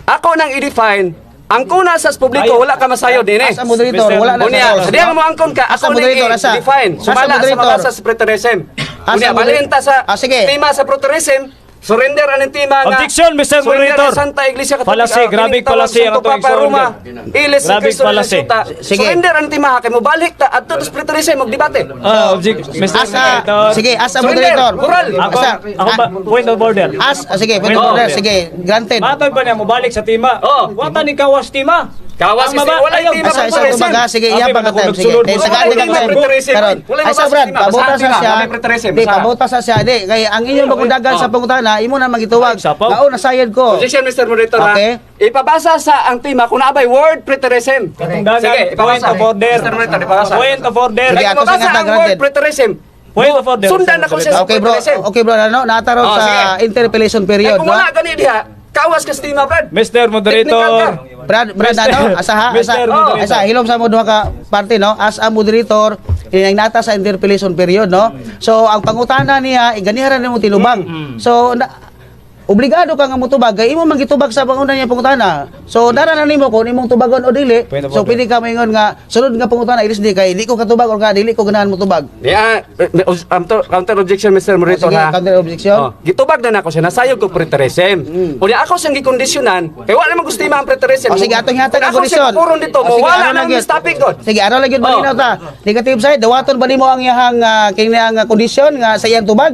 Ako nang i-define ang kuna sa publiko wala ka masayod dinhi. As a moderator, wala na sa Unya, rules. sa diha mo angkon ka, As a ako ning moderator, asa? i-define. As a Sumala sa moderator. mabasa sa preterism. As Unya, a balhin ta sa Ah, sige. tema sa preterism, surrender ang tema nga. Objection, Mr. Surrender Moderator. ang Santa Iglesia Katolika. Fallacy, ah, grabe kining tawag fallacy ang Santo atong Papa igsoon Roma. Ilis si Grabe Kristo fallacy. Resulta. Sige. Surrender ang tema kay mobalik ta adto sa preterism magdebate. Ah, object, Mr. As a, Moderator. sige, as a Surrender, moderator. moral. Ako, Asa, ako ba, point of order. As, sige, Point point of of order. order. Sige, granted. Matod ba niya mobalik sa tima? Oo. Wata ni kawas tima. Kawas Ang kasi maba- wala ayaw. tima Asa isa preterism. tubaga, sige, Okay, iya pa ka baka time. Sige, nagsulod kay mo. sa Wala kang tema time. preterism. Karon. Wala Ay sa mabasa Brad, tema. pabuta Basahan sa tema. siya. Wala preterism. Di Basahan. pabuta sa siya. Di kay ang inyong bagundagan sa pangutana, imo na magituwag. Ay, sapaw. Mao nasayod ko. Objection, Mr. Moderator. ha? Okay. Ipabasa sa ang tema kung naabay word preterism. Katungdanan, Sige, point ipabasa. of order. Mr. Moderator, ipabasa. Point of order. Sige, Kaya ako kung sa mabasa nga ang word granted. preterism, Point of order. sundan ako siya sa Okay bro, preterism. okay bro, ano, nataron Oh, sa sige. interpellation Eh, period, kung no? wala gani diha, kawas ka sa tema, Brad. Mr. Technical ka. Moderator. Brad, ano? Asa ha? Asa, Mr. Moderator. asa, hilom sa mo duha ka parte, no? As a moderator, inang nata sa interpellation period, no? So, ang pangutana niya, ganiharan nimo tinubang. So, na, Obligado ka nga motubag kay imo man gitubag sa panguna niya pangutana. So dara na nimo kung imong tubagon o dili. Point of So order. pwede ka moingon nga sunod nga pangutana ilis di kay di ko katubag or ka dili ko ganahan motubag. Yeah, counter, counter objection, Mr. Moderator, Sige, ha. counter objection. Oh, gitubag na nako siya, nasayog ko preterism. Unya ako siyang gikondisyonan, kay wala naman gusto ang preterism. O sige, atong hatag Kung ang ako kondisyon. siyang kukuron dito, O, mo sige, wala araw na lang ang yun. topic doon. Sige, araw lang yun, Oh. malinaw ta. Negative side, dawaton ba nimo ang iyahang kini ang kondisyon nga sa iyang tubag?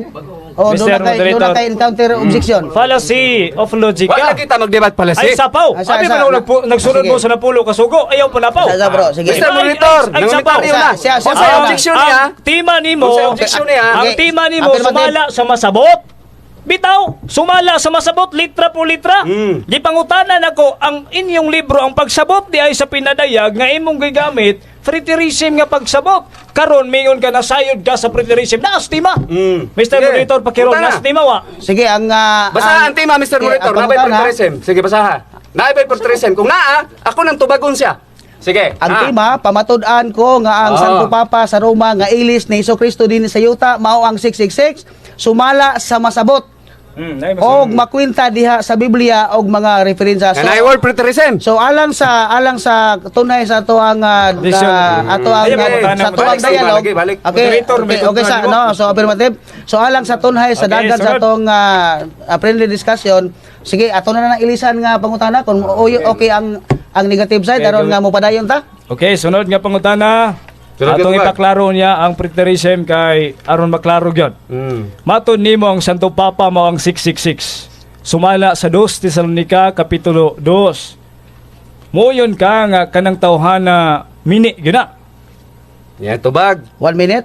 O Mr. doon na kay doon na Moderator. kay encounter objection. Fallacy of logic. Wala kita magdebat pala Ay si. sapaw. Ay, sa- Abi sa- man nagsunod Sige. mo sa napulo kasugo, ayaw pa napaw. Sa- sa, bro, sige. Mr. Ay, Moderator, ay, ay, sapaw. nangungitaryo na. Siya, Unsay siya. objection niya? Ang tema nimo, Unsay objection niya? ang Okay. tema nimo Affirmative. sumala sa masabot. Bitaw, sumala sa masabot litra po litra. Gipangutanan ako ang inyong libro ang pagsabot di ay sa pinadayag nga imong gigamit preterism nga pagsabot. Karon mingon ka nasayod ka sa preterism. Naas tema. Mr. Sige. Moderator pakiron Utana. naas tema wa. Sige, ang Basaha ang tema, Mr. Sige, Moderator. ang Nabay pangutana, preterism. Sige, basaha. Naibay preterism. Kung naa, ako nang tubagon siya. Sige. Ang ah. tema, pamatud-an ko nga ang Santo Papa sa Roma nga ilis ni Kristo din sa yuta mao ang 666 sumala sa masabot og makwenta diha sa Biblia og mga referensya. And I word preterism. So alang sa tunay sa ato ang Vision. ato ang Ay, sa ato ang balik, dialogue. balik, balik. Okay, Moderator, may okay, okay sa kontra no, so affirmative. So alang sa tunhay sa Okay, dagan sa sunod. atong friendly discussion. Sige, ato na lang ilisan nga pangutana kung okay, okay ang negative side Okay, aron go. nga mopadayon ta. Okay, sunod nga pangutana. Sunod nga Atong tubag. ipaklaro niya ang preterism kay aron maklaro gyud. Matod nimo ang Santo Papa mao ang 666. Sumala sa 2 Tesalonica kapitulo 2. Moyon ka nga kanang tawhana mini gyud na. Yan, tubag. One minute.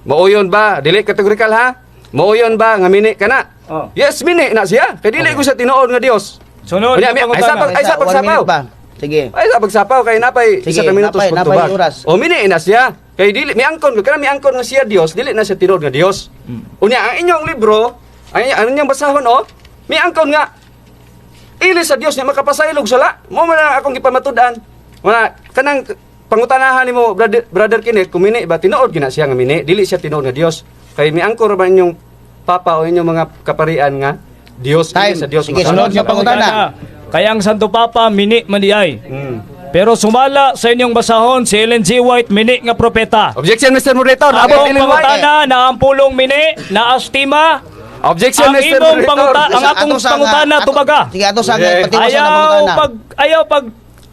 Mauyon ba? Dili categorical ha? Mauyon ba nga mini ka na? Oh. Yes, mini na siya. Kay dili ko sa tinuod nga Dios. Sunod Unya, nga ay, pangutana. ay, sa One pagsapaw. minute pa. Sige. Ay sa pagsapaw kay napay Sige, isa ka minutos napay pagtubag. oras. O mini na siya. Kay dili miangkon ko kana miangkon nga siya Dios, dili na siya tinuod nga Dios. Unya ang inyong libro, ang inyong basahon oh, miangkon nga ili sa Dios nga makapasaylog sala. Mo man ang akong gipamatud-an. Wala kanang pangutanahan nimo brother, brother Kenneth kung mini ba tinuod gina siya nga mini, dili siya tinuod nga Dios. Kay miangkon ra ba inyong papa o inyong mga kaparian nga Dios Time. ili sa Dios Sige, makasala. sunod nga pangutana. Kaya ang Santo Papa mini man di ay. Pero sumala sa inyong basahon si Ellen G. White mini nga propeta. Objection, Mr. Moderator. Ang Abot imong Ellen White. pangutana na ang pulong mini na astima. Objection, Ang Mr. imong Moderator. ang akong Ato sa nga- pangutana tubaga. Sige, ato sa Sige. patiwas na Ayaw pangutana. pag ayaw pag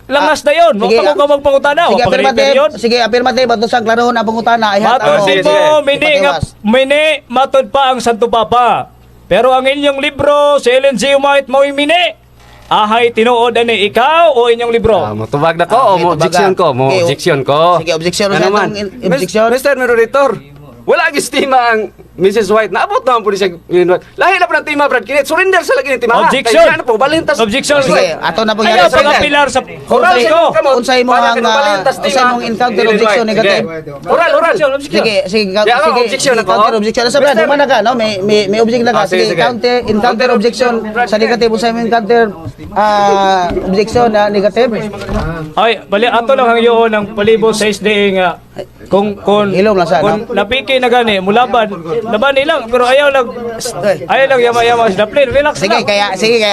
langas na yon. Sige, Huwag ka magpangutana. Sige, Sige, affirmative. Sige, affirmative. Ato sa klarohon ang pangutana. Ay, Matod Ah, sige, mo, sige. mini nga, Ipatiwas. mini, matod pa ang Santo Papa. Pero ang inyong libro, si Ellen G. White, mo'y mini. Ahay, tinuod ani ikaw o inyong libro? Ah, motubag na ko Ah, o sige, mo objection tubaga. ko, mo Okay, objection ko. sige, objection. Ano Sa man? atong objection? Mr. Moderator, wala gistima ang Mrs. White. Naabot naman po ni siya. Lahi na po ng tema, Brad Kenneth. Surrender sa lagi ng tema. ha? Objection. Kay ano po, balintas. Objection. Sige, ato na pong Ayaw yari. pag apilar sa Oral sa publiko. inyong kamot. Unsay mo para ang, kinubalintas unsay tema. mong encounter Ellen objection White. negative? Sige. Oral, oral. Objection, objection. Sige, sige, Yeah, ako, sige, objection sige, ako. counter objection. Sa Brad, Mr. humana ka, no? May objection na ka. Ah, sige, Sige, sige. counter encounter objection sa negative unsay mo encounter objection na negative. Ay, bali ato lang ang yun ang palibot sa SDA nga kung Ilong lang sa, kung no? napiki na gani mulaban laban nilang pero ayaw lang yama-yama sa plane, relax Sige, lang. kaya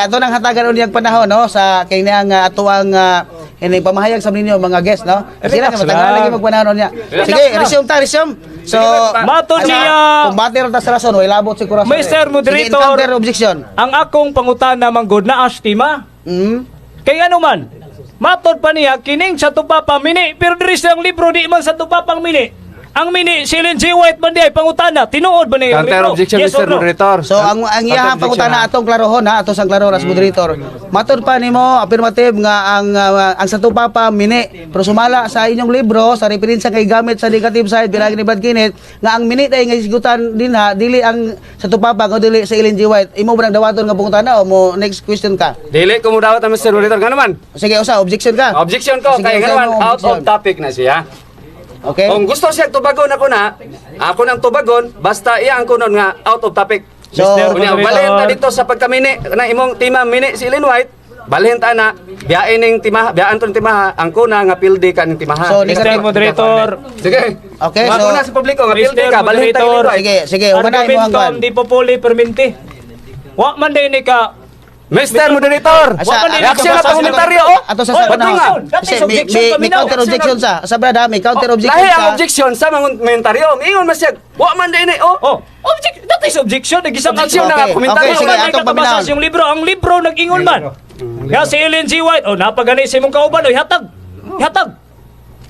ato nang hatagan unyang panahon, no, sa kay nga ato ang ini pamahayag sa ninyo mga guest, no. Sige lang, Relax matagal lang. lagi magpanahon niya. Sige, lang. resume ta, resume. So, Matod niya kung bater ta sa rason, way labot si kurason. Mr. Sige, Moderator. encounter objection. Ang akong pangutana manggod na astima. Kay ano man, matod pa niya kining sa tupapa mini pero diri sa ang libro di man sa tupapang mini. Ang mini si Ellen G. White man di ay pangutana, tinuod ba niya ang Counter libro? objection, Yes Mr. or no? Moderator. So ang iyahang Counter pangutana objection, atong klarohon ha, ato sang klaro as moderator. Matod pa nimo affirmative nga ang sa Papa mini pero sumala sa inyong libro sa referensya kay gamit sa negative side bilang ni Brad Kenneth nga ang mini day nga isgutan din ha dili ang sa Papa ko dili sa Ellen G. White. Imo ba nang dawaton nga pangutana o mo next question ka? Dili ko mo dawat ang Mr. Moderator. Nga naman. Sige usa objection ka. Objection ko. Sige, Kaya nga usa naman, mo out of objection. topic na siya. Okay. Kung gusto siya tubagon ako na, ako nang tubagon, basta iya ang kunon nga out of topic. So, Mr. Unya, Moderator. balhin ta dito sa pagkamini na imong tima mini si Ellen White, balhin ta na biyain ning timaha, biyaan tong timaha, ang kuna nga pildi ka ning timaha. So, Mr. Moderator, Sige. Okay, Mga so- kuna sa publiko nga pildi Mr. ka, balhin ta Ellen Moderator. White. Sige, sige, humana imo ang Argumentum kwan. di populi perminti. Wa man din ni ka Mr. Moderator, Asa- Wa man reaction na kabasa pang komentaryo oh. Ato sa Oy, sa Badlunga. That is Kasi may, objection may, may paminaw. counter objection sa brad ha, may counter objection Lahi sa. ang objection sa mga komentaryo. Miingon man siya, wa man din eh, oh. Oh, object that is objection. Nagisang Objection na nga, Okay, komentaryo. okay, sige, Wala may atong katabasa paminawon. yung libro. Ang libro nag-ingon man. Nga si Ellen G. White, oh, napagani sa imong kauban, oy, hatag. Hatag.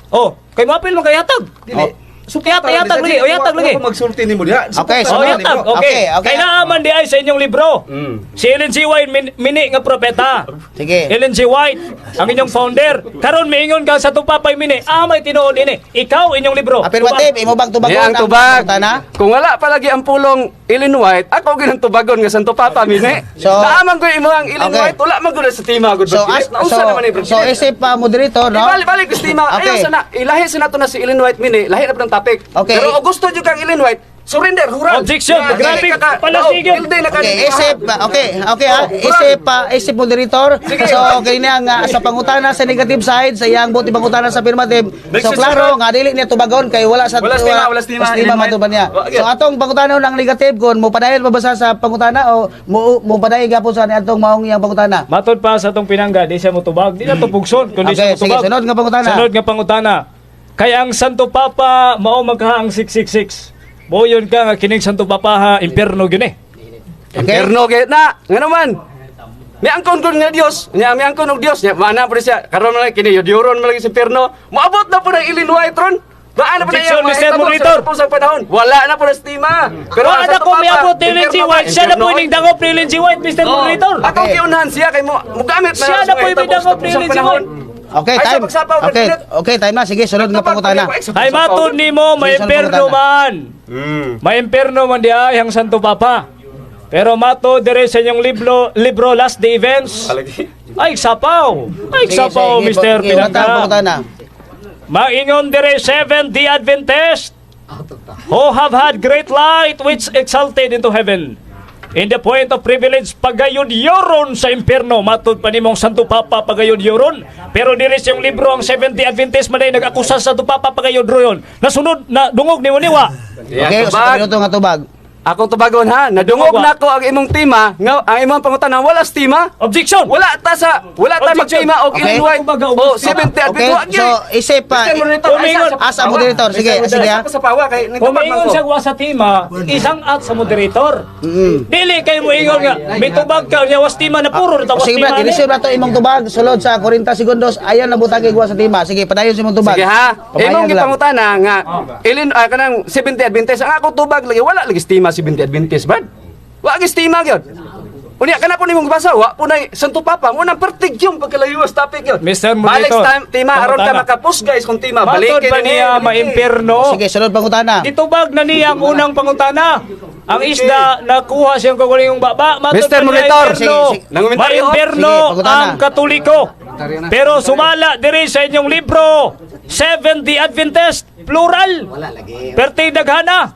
Oh, kay mapil mo kay hatag. Dili. Yatag, yatag lagi, oh, yatag lagi. Ako magsulti nimo diha. Okay, Oh, sunod. yatag. Okay. Okay, okay. Kay naaman di ay sa inyong libro. Si Ellen G. White mini nga propeta. Sige. Ellen G. White, ang inyong founder. Karon miingon ka sa tupapay mini. Ah, may tinuod ini. Ikaw inyong libro. Affirmative, imo bang tubagon Ni ang tubag. pangutana? Kung wala palagi ang pulong Ellen White, ako ginang tubagon nga Santo Papa mini. So- Naaman ko imo ang Ellen Okay. White, wala man gud sa tema gud. So as Nausa so, naman ni Brad so Kenneth. isip pa moderator, no? Ibalik balik ko sa tema. Okay. Ayaw sana ilahi sa nato na si Ellen White mini, lahi na pa ng topic. Okay. Pero og gusto jud kang Ellen White, surrender, hural. Objection, Nga, grabe, dili ka ka- palasigin. Oo, pilde na ka Okay, ni- isip, okay, okay ha. Oh, Isip, isip moderator. Sige. So, kay niya nga sa pangutana sa negative side, sa iyang buti pangutana sa affirmative. Next So, is klaro nga dili niya tubagon kay wala sa Wala stima, wala stima, stima Ellen White. matuban niya. Wa- So, atong pangutana ng negative kon mo padayon mabasa sa pangutana o mo mo padayon gyapon sa atong maong iyang pangutana. Matod pa sa atong pinangga, di siya motubag. Di na to pugson, kundi Okay, siya motubag. sige, sunod nga pangutana. Sunod nga pangutana. Kay ang Santo Papa mao magkaha ang 666. Moyon ka nga kining Santo Papa ha, impierno gyud eh. Okay? Impierno kay na, ngano man. May angkon kun nga Dios, nya may angkon og Dios, nya mana po siya. Karon man lang kini yudyuron man lagi sa impierno. Moabot na po ng Ellen White ron. Baan na po na Objection, iyang Mr. mahitabo sa Moderator. sa panahon. Wala na po na stima. Pero Wala ang na Santo ko Papa, miabot ni Ellen G. impierno White. Siya na po impierno, ining dangop ni Ellen G. White, Mr. Moderator. Atong Okay. giunahan siya kay mo mugamit Siya na po mahitabo yung dangop ni sa Ellen G. panahon. White. Okay, Ay, sa time. pagsapaw, Okay, President. okay, time na. Sige, sunod nga pangutana. Ay matod nimo may Sige, sunod impierno pangutana. man. May impierno man di ay ang Santo Papa. Pero mato dire sa inyong libro, libro Last Day Events. Ay sapaw. Ay Sige, sapaw, sige, Mr. sige, unang Pinangga. pangutana. Maingon dire seven the Adventist who have had great light which exalted into heaven. In the point of privilege, pagayon yoron sa impierno. Matod pa nimong Santo Papa, pagayon yoron. Pero dire sa iyong libro, ang Seventh Day Adventist, manay nag-akusa sa Santo Papa, pagayon royon. Nasunod, na dungog ni Uniwa. Okay, usa ka minuto nga tubag. Akong tubagon ha, nadungog Tubag. na ko ang imong tema, nga ang imong pangutana wala stima. Objection! Wala ta sa wala ta Objection. magtima og Okay. Ellen White. Kumbaga, O ubos. 70 Okay, Advent. Wa so isip pa Umingon. as a moderator. Sige, sige ha. Sa pawa kay Kung nagtubag man maingon ko. siya wa sa tima, isang at sa moderator. Dili kayo mo ingon nga, may tubag ka, niya was tima na puro, na O, tawas sige, tima Brad, ni. inisip na to imong tubag sulod sa 40 segundos. Ayaw na butang igwa sa tima. Sige, padayon sa imong tubag. Sige ha. Pamayan Imong lang. gipangutana nga Ellen kanang 70 Adventist ang ako tubag lagi wala lagi stima 70 Adventist bad. Wa gi stima gyud. Unya kana po nimong basa wa po nay Santo Papa mo nang pertig yung pagkalayo sa topic gyud. Mr. Balik Moderator, sa tema aron ka pangutana. makapus guys kung tema Matod balikin pa ni niya maimpierno. Sige, sulod pangutana. Gitubag na niya ang unang pangutana. Ang isda nakuha siyang kaguling baba. Matod Mr. pa niya Monitor. impierno. Sige, sige. Nangumentaryo. Maimpierno Sige, pangutana. ang Katoliko. Pero sumala diri sa inyong libro, Seventh Day Adventist, plural. Perti daghana.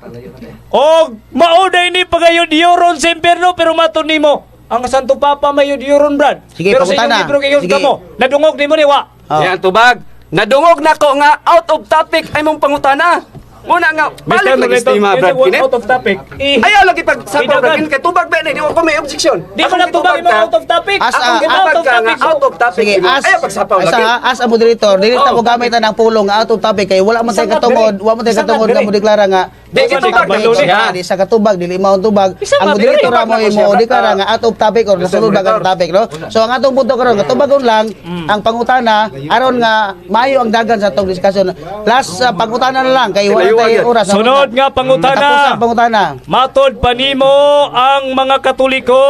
Og maunay ni pagayon yuron sa impierno pero matod nimo ang Santo Papa may yuron brad. Sige, pero sa inyong pangutana. libro kayon Sige. kamo, nadungog nimo ni wa. Oh. Yan tubag. Nadungog nako nga out of topic ay mong pangutana. Muna nga balik lagi Moderator, stima yun Brad yung Kenneth. out of topic. Ayaw lagi pag sa Idagan. Brad Kenneth kay tubag ba ni di ko may objection. Di ko Akong na tubag gitubag imong ka. out of topic. As Akong a- out gitubag of ka nga topic. out of topic. Sige, imo. as Ayaw pagsapaw as, lagi. as a moderator, dili ta Oh. mo gamit ang pulong nga out of topic kay wala man tay Isang katungod, nga wala man tay diri. katungod Isang nga nga mo deklara nga Di gitubag na ko siya. Di sa katubag dili mao ang tubag. Isang Ang nga diri. moderator ra mo Tubag na ko mo siya, deklara ah, nga out of topic or Mr. nasunod ba ang Moderator. topic, no? So ang atong punto karon nga tubagon lang ang pangutana aron nga maayo ang dagan sa atong discussion. Last pangutana na lang kay wala Tilayuan tay yun. oras. Sunod nga pangutana. Tapos ang pangutana. Matod pa nimo ang mga Katoliko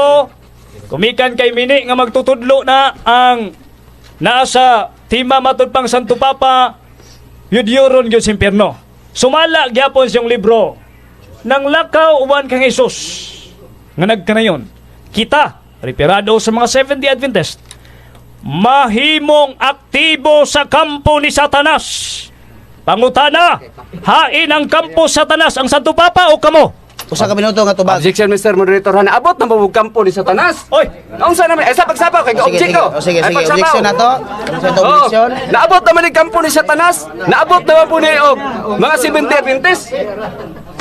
kumikan kay Mini nga magtutudlo na ang naa sa tima matod pang Santo Papa yudyuron gyud sa impierno. Sumala gyapon siyang libro nang lakaw uban kang Hesus nga nagkanayon. Kita referado sa mga Seventh-day Adventist mahimong aktibo sa kampo ni Satanas. Pangutana, hain ang kampo Satanas ang Santo Papa o kamo? Usa ka minuto nga tubag. Objection Mr. Moderator ha naabot na mabug kampo ni Satanas. Oy! Naunsa naman ay sa pagsapaw kay Sige, object sige. ko. O, sige, Ay, sige. pagsapaw. Objection na to. Sa to Oo. objection. Naabot naman ni kampo ni Satanas. Naabot naman po ni og mga 70 Adventist.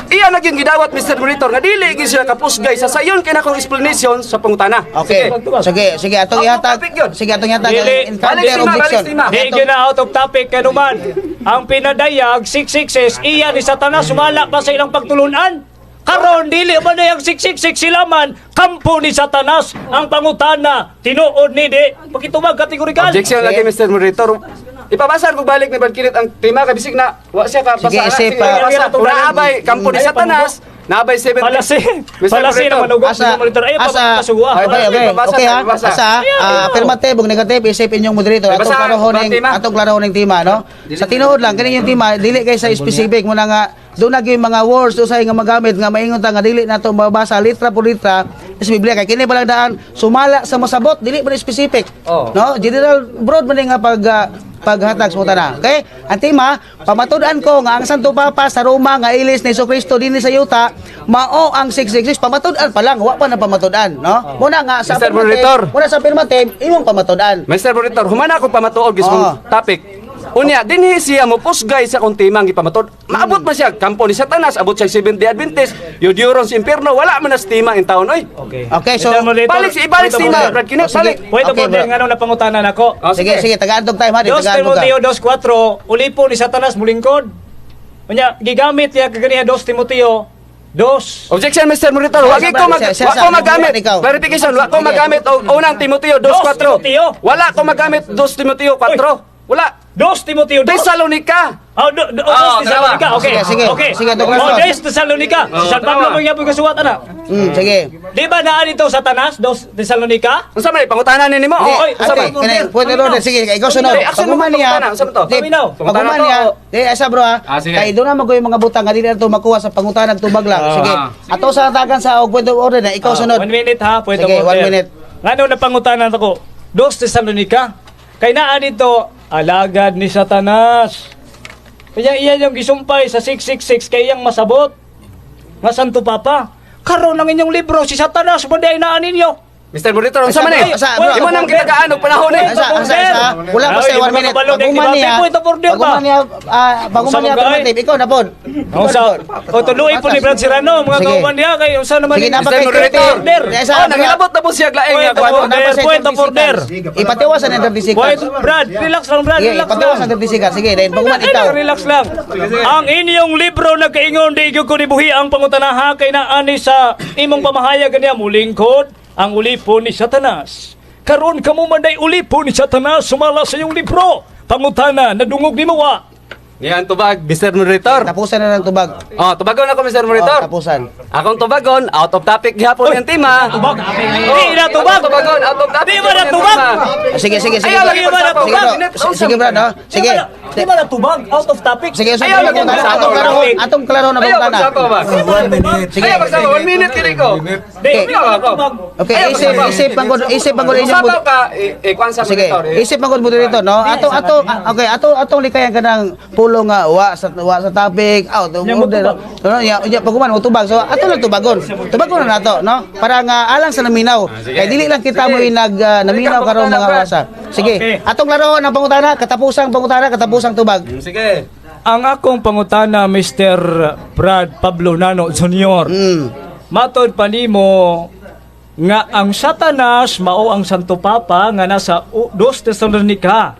Iya na gyud gidawat, Mr. Monitor, nga dili gyud siya kapusgay sa sayon kay nakong explanation sa pangutana. Okay. Sige, sige, atong Out of ihatag. topic yun. Sige, atong ihatag Dili. ang counter Balik stima, balik objection. stima. Di gyud na out of topic kanuman. Ang pinadayag 666 iya ni Satanas sumala pa sa ilang pagtulunan. Karon dili man na yung 666, sila man kampo ni Satanas. Ang pangutana, tinuod ni di pakitubag kategorikal. Objection lagi, Mr. Moderator. Ipabasa ko balik ni Brad Kilit ang tema kay bisig na wa siya ka Sige, basa. isip, ah. Basa. Naabay kampo ni Ay, Satanas, naabay 70. Palasi. Mr. Palasi Moderator. naman ugot. Asa, Mr. Monitor. Ay, asa, pasugua. okay, okay, Pabasa, okay ha, pabasa. asa, affirmative ug negative, isip inyong moderator, atong Pabasa, klarohon ning, tema. atong klarohon ning tema, no? Sa tinuod lang, kini yung tema, dili kay sa specific mo na nga, doon na gyud mga words usay nga magamit nga maingon ta nga dili nato mabasa litra por litra sa Biblia kay kini palang daan sumala sa masabot, dili man specific. Oh. No, general broad man ni nga paghatag sa pangutana. Okay? Ang tema, pamatud-an ko nga ang Santo Papa sa Roma nga ilis ni Kristo dinhi sa yuta, mao ang 666. Pamatud-an pa lang, wa pa na pamatud-an, no? Muna nga sa Mr. affirmative, Moderator. muna sa affirmative, imong pamatud-an. Mr. Moderator, humana ako pamatuod Oo. gismong topic. Unya, dinhi siya mo pusgay sa akong tema ang gipamatod. Maabot man siya kampo ni Satanas, abot siya Seventh Day Adventist, yudyuron sa impierno, wala man na sa tema in taon oy. Okay. Okay, so- Mr. Moderator, Balik si ibalik point of si tema, order. Brad Kilit, Oh, sige. balik. Point of Okay, order bro. nga nung napangutanan ako. Oh, Sige, sige, tagaan time ha, 2 tagaan ka. Timoteo 2:4, ulipo ni Satanas mulingkod. Unya, gigamit niya kaganiha 2 Timoteo 2. Objection, Mr. Monitor. Wag Sir, ko mag sir, wa sir, ko magamit. ikaw. Clarification, wa ko Sige. magamit og unang Timoteo 2:4. Timoteo. Wala ko magamit 2 Timoteo 4. Wala. 2 Timoteo 2. Thessalonica. Oh, do, do, Oh, dos Thessalonica. tama. Okay. Sige, sige. Okay. Sige, Dr. Oh, Nelson. dos Thessalonica. Si San Pablo tama. mo gyapon kasuwat ana. Sige. Di ba naa dito Satanas, dos Thessalonica? Unsa man pangutana ni nimo? Hindi, Oh, Oy, unsa ate, man? kanay, point of order. Sige, ikaw sunod. Hindi, action mo Pag-uman niya, pangutana, unsa man to? Di, Paminaw. pag-uman Pangutana niya, to. di, asa bro ha. Ah, sige. Kay doon na magoy mga butang nga dili na to makuha sa pangutana tubag lang. Sige. Ato sa tagan sa og point of order na ikaw sunod. 1 minute ha, point Sige, of order. 1 minute. Ngano napangutanan ako? Dos Thessalonica. Kay naa dito alagad ni Satanas. Kaya iyan yung gisumpay sa 666 kay iyang masabot. Nga Santo Papa. Karon ang inyong libro si Satanas mo di naa ninyo. Mr. Monitor, unsa man eh? Asa, bro. Imo nang kitagaan og panahon eh. Asa, asa, asa. Wala pa Ay, sa di 1 mo minute. makabalo, di Pag-uman ba? niya, Point of order ba? pag-uman niya, Unsa man affirmative, ikaw na pod. Ang sa o tuloy po ni Brad Serrano mga Sige. kauban niya kay unsa naman Sige, ni- napa Mr. kay Moderator. Order. Asa, Oh, nangilabot na po siya laing Point nga of kuan. order. Point of order. Ipatiwasan ang 30 seconds. Point, Brad, relax lang Brad, Sige, relax ipatiwasan lang. ang 30 seconds. Sige, then pag-uman ikaw. Relax lang. Ang inyong libro nagkaingon di gyud ko nibuhi ang pangutanaha kay naani sa imong pamahayag ganiya mulingkod ang ulipon ni Satanas. Karon kamo man day ulipon ni Satanas sumala sa iyong libro. Pangutana nadungog nimo wa. Niyan tubag, Mr. Moderator. Tapusan na ng tubag. Oh, tubagon ako, Mr. Oh, Moderator. tapusan. Akong tubagon, out of topic gihapon yung tema. Tubag. Di na tubag. Akong tubagon, out of topic. Di ba na gihapon yung tubag? tema. Sige, sige, sige. Ayaw, lagi Sige, pagsapaw. bro. Sige, bro, no? Sige. Di ba na tubag? Out of topic. Sige, sa Ayaw, lagi atong pagsapaw. atong klaro na Ayaw, pangutana. pagsapaw ba? 1 minute. Sige. Ayaw, pagsapaw. 1 minute kini ko. Di Ayaw, ba na ako. tubag? Okay, Ayaw, isip pagsapaw. isip ang isip ang inyong Magsapaw ka, kuan sa Sige, monitor. Eh. isip ang moderator, no? Ato ato ah, okay, ato atong likayan ka ng pulong nga wa sa topic, out of Nya, order. motubag. No, nya nya pagkuman mo tubag. So ato lang tubagon. Tubagon na nato, no? Para nga alang sa naminaw. Kay dili lang kita mo nag naminaw karon mga wasa. Sige, Okay. atong laro ng pangutana, katapusang pangutana, katapusang tubag. Sige. Ang akong pangutana, Mr. Brad Pablo Nano Jr. Matod pa nimo nga ang Satanas mao ang Santo Papa nga nasa Dos Thessalonica.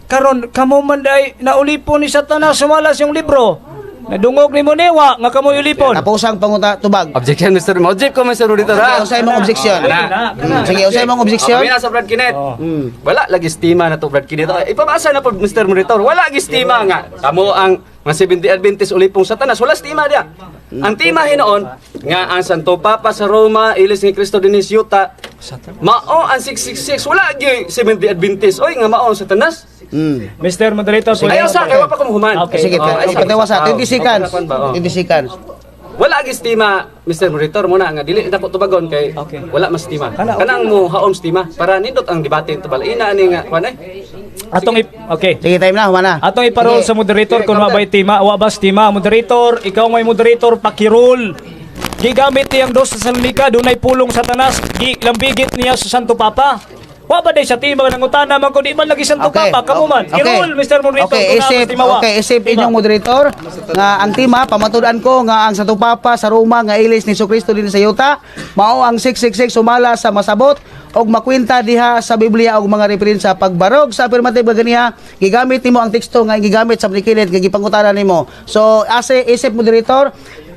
Karon kamo man day naulipon ni Satanas sumalas yung libro. Nadungog nimo niwa nga kamo ulipon. Tapusang panguta tubag. Objection, Mr. Object ko, Mr. Moderator. Sige, ha? unsay mong objection? Kana. Sige, unsay mong objection? Okay, na sa Brad Kinet. Oh. Wala lagi stima na to Brad Kinet. Okay, ipabasa na po Mr. Monitor. Wala lagi stima nga. Kamo ang mga 70 Adventist ulipong Satanas. Wala stima dia. Ang tema hinoon nga ang Santo Papa sa Roma, ilis ni Cristo dinis yuta. Mao ang 666. Wala lagi 70 Adventist. Oy nga mao ang Satanas. Mr. Moderator, pwede- Ayaw sa kay wa pa ko human. Okay. Sige, Oh, ay, sa- patiwasa 20 seconds. Oh, ba? Oh. 20 seconds. Wala gi stima, Mr. Monitor muna nga dili na ko tubagon kay Okay. wala mas stima. Kana, okay. Kanang mo haom stima para nindot ang debate tabal ina ani nga kuan ay. Atong okay. Sige, time na, humana. Atong iparol Sige. sa moderator Sige, kung wa counter. ba'y tema, wa ba tema. Moderator, ikaw may moderator pakirol. Gigamit niyang dos sa Thessalonica, dunay pulong Satanas, gilambigit niya sa Santo Papa. Wa ba day sa tema nga nangutana man ko di man lagi Santo Papa kamo man. I-rule, Mr. Moderator, Okay, kung naa isip, mas timawa. okay, isip Tima. inyong moderator nga ang tema pamatud-an ko nga ang Santo Papa sa Roma nga ilis ni Kristo din sa yuta mao ang 666 sumala sa masabot og makwenta diha sa Biblia og mga referensya. Pagbarog sa affirmative nga ganiha, gigamit nimo ang teksto nga gigamit sa Nikilit nga gipangutana nimo. So ase isip moderator,